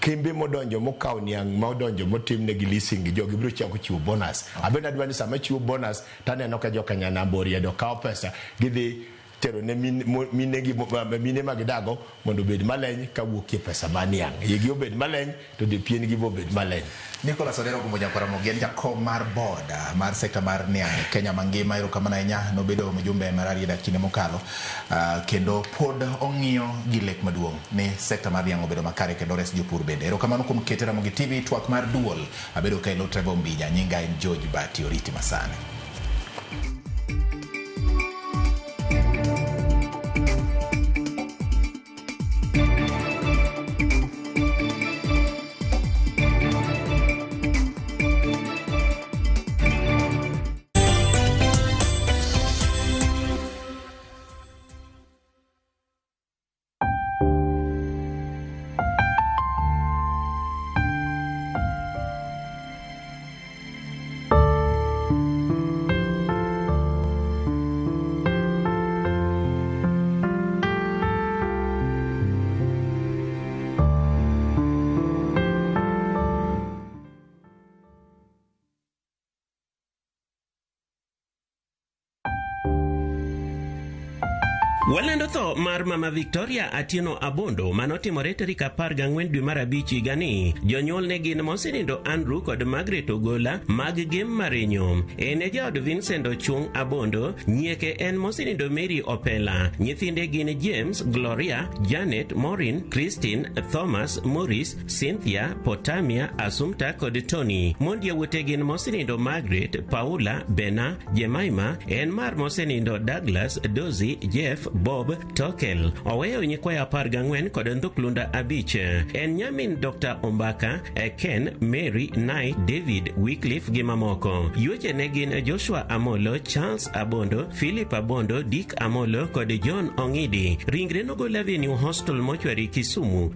kembe modonjo mokawo niang' modonjo motimnegi leasing gi jogi biro chako chiwo bonus. Abende adwa ni sama chiwo bonus taneno ka joka Nyanambo oriedo kawo pesa gidhi tero ne mine ma gidago mondo obed maleny kawuokie pesa mar niang'. Igi obed maleny to de pien gi obed maleny. Nicholas Odero Gumbo Nyakwaramogi en jakom mar board mar sekta mar niang' e Kenya mangima. Erokamano ahinya, nobedo mjumbe mar Rarieda kinde mokalo kendo pod ong'iyo gi lek maduong' ni sekta mar niang' obedo makare kendo res jopur bende. Erokamano kuom kete Ramogi TV twak mar duol. Abedo ka elo Trevor Ombija, nyinga en George Bati Oriti masani. Walando tho mar mama Victoria Atieno Abondo manotimore tarik 14 dwe mar 5 higani. Jonyuol ne gin mosenindo Andrew kod Margaret Ogola mag Gem Marenyo. En e jaod Vincent Ochung Abondo, nyieke en mosenindo Mary Opela. Nyithinde gin James, Gloria, Janet, Maureen, Christine, Thomas, Maurice, Cynthia, Potamia, Assumpta kod Tony. Mond yawuote gin mosenindo Margaret, Paula, Bena, Jemima, en mar mosenindo Douglas, Dozy, Jeff, Bob, Tokel. Oweyo nyikwayo 14 kod ndhuklunda 5. En nyamin Dr. Ombaka, Ken, Mary, Knight, David, Wycliffe gi mamoko. Yuoche ne gin Joshua Amolo, Charles Abondo, Philip Abondo, Dick Amolo kod John Ong'idi. Ringre nogol Avenue Hostel Mortuary Kisumu.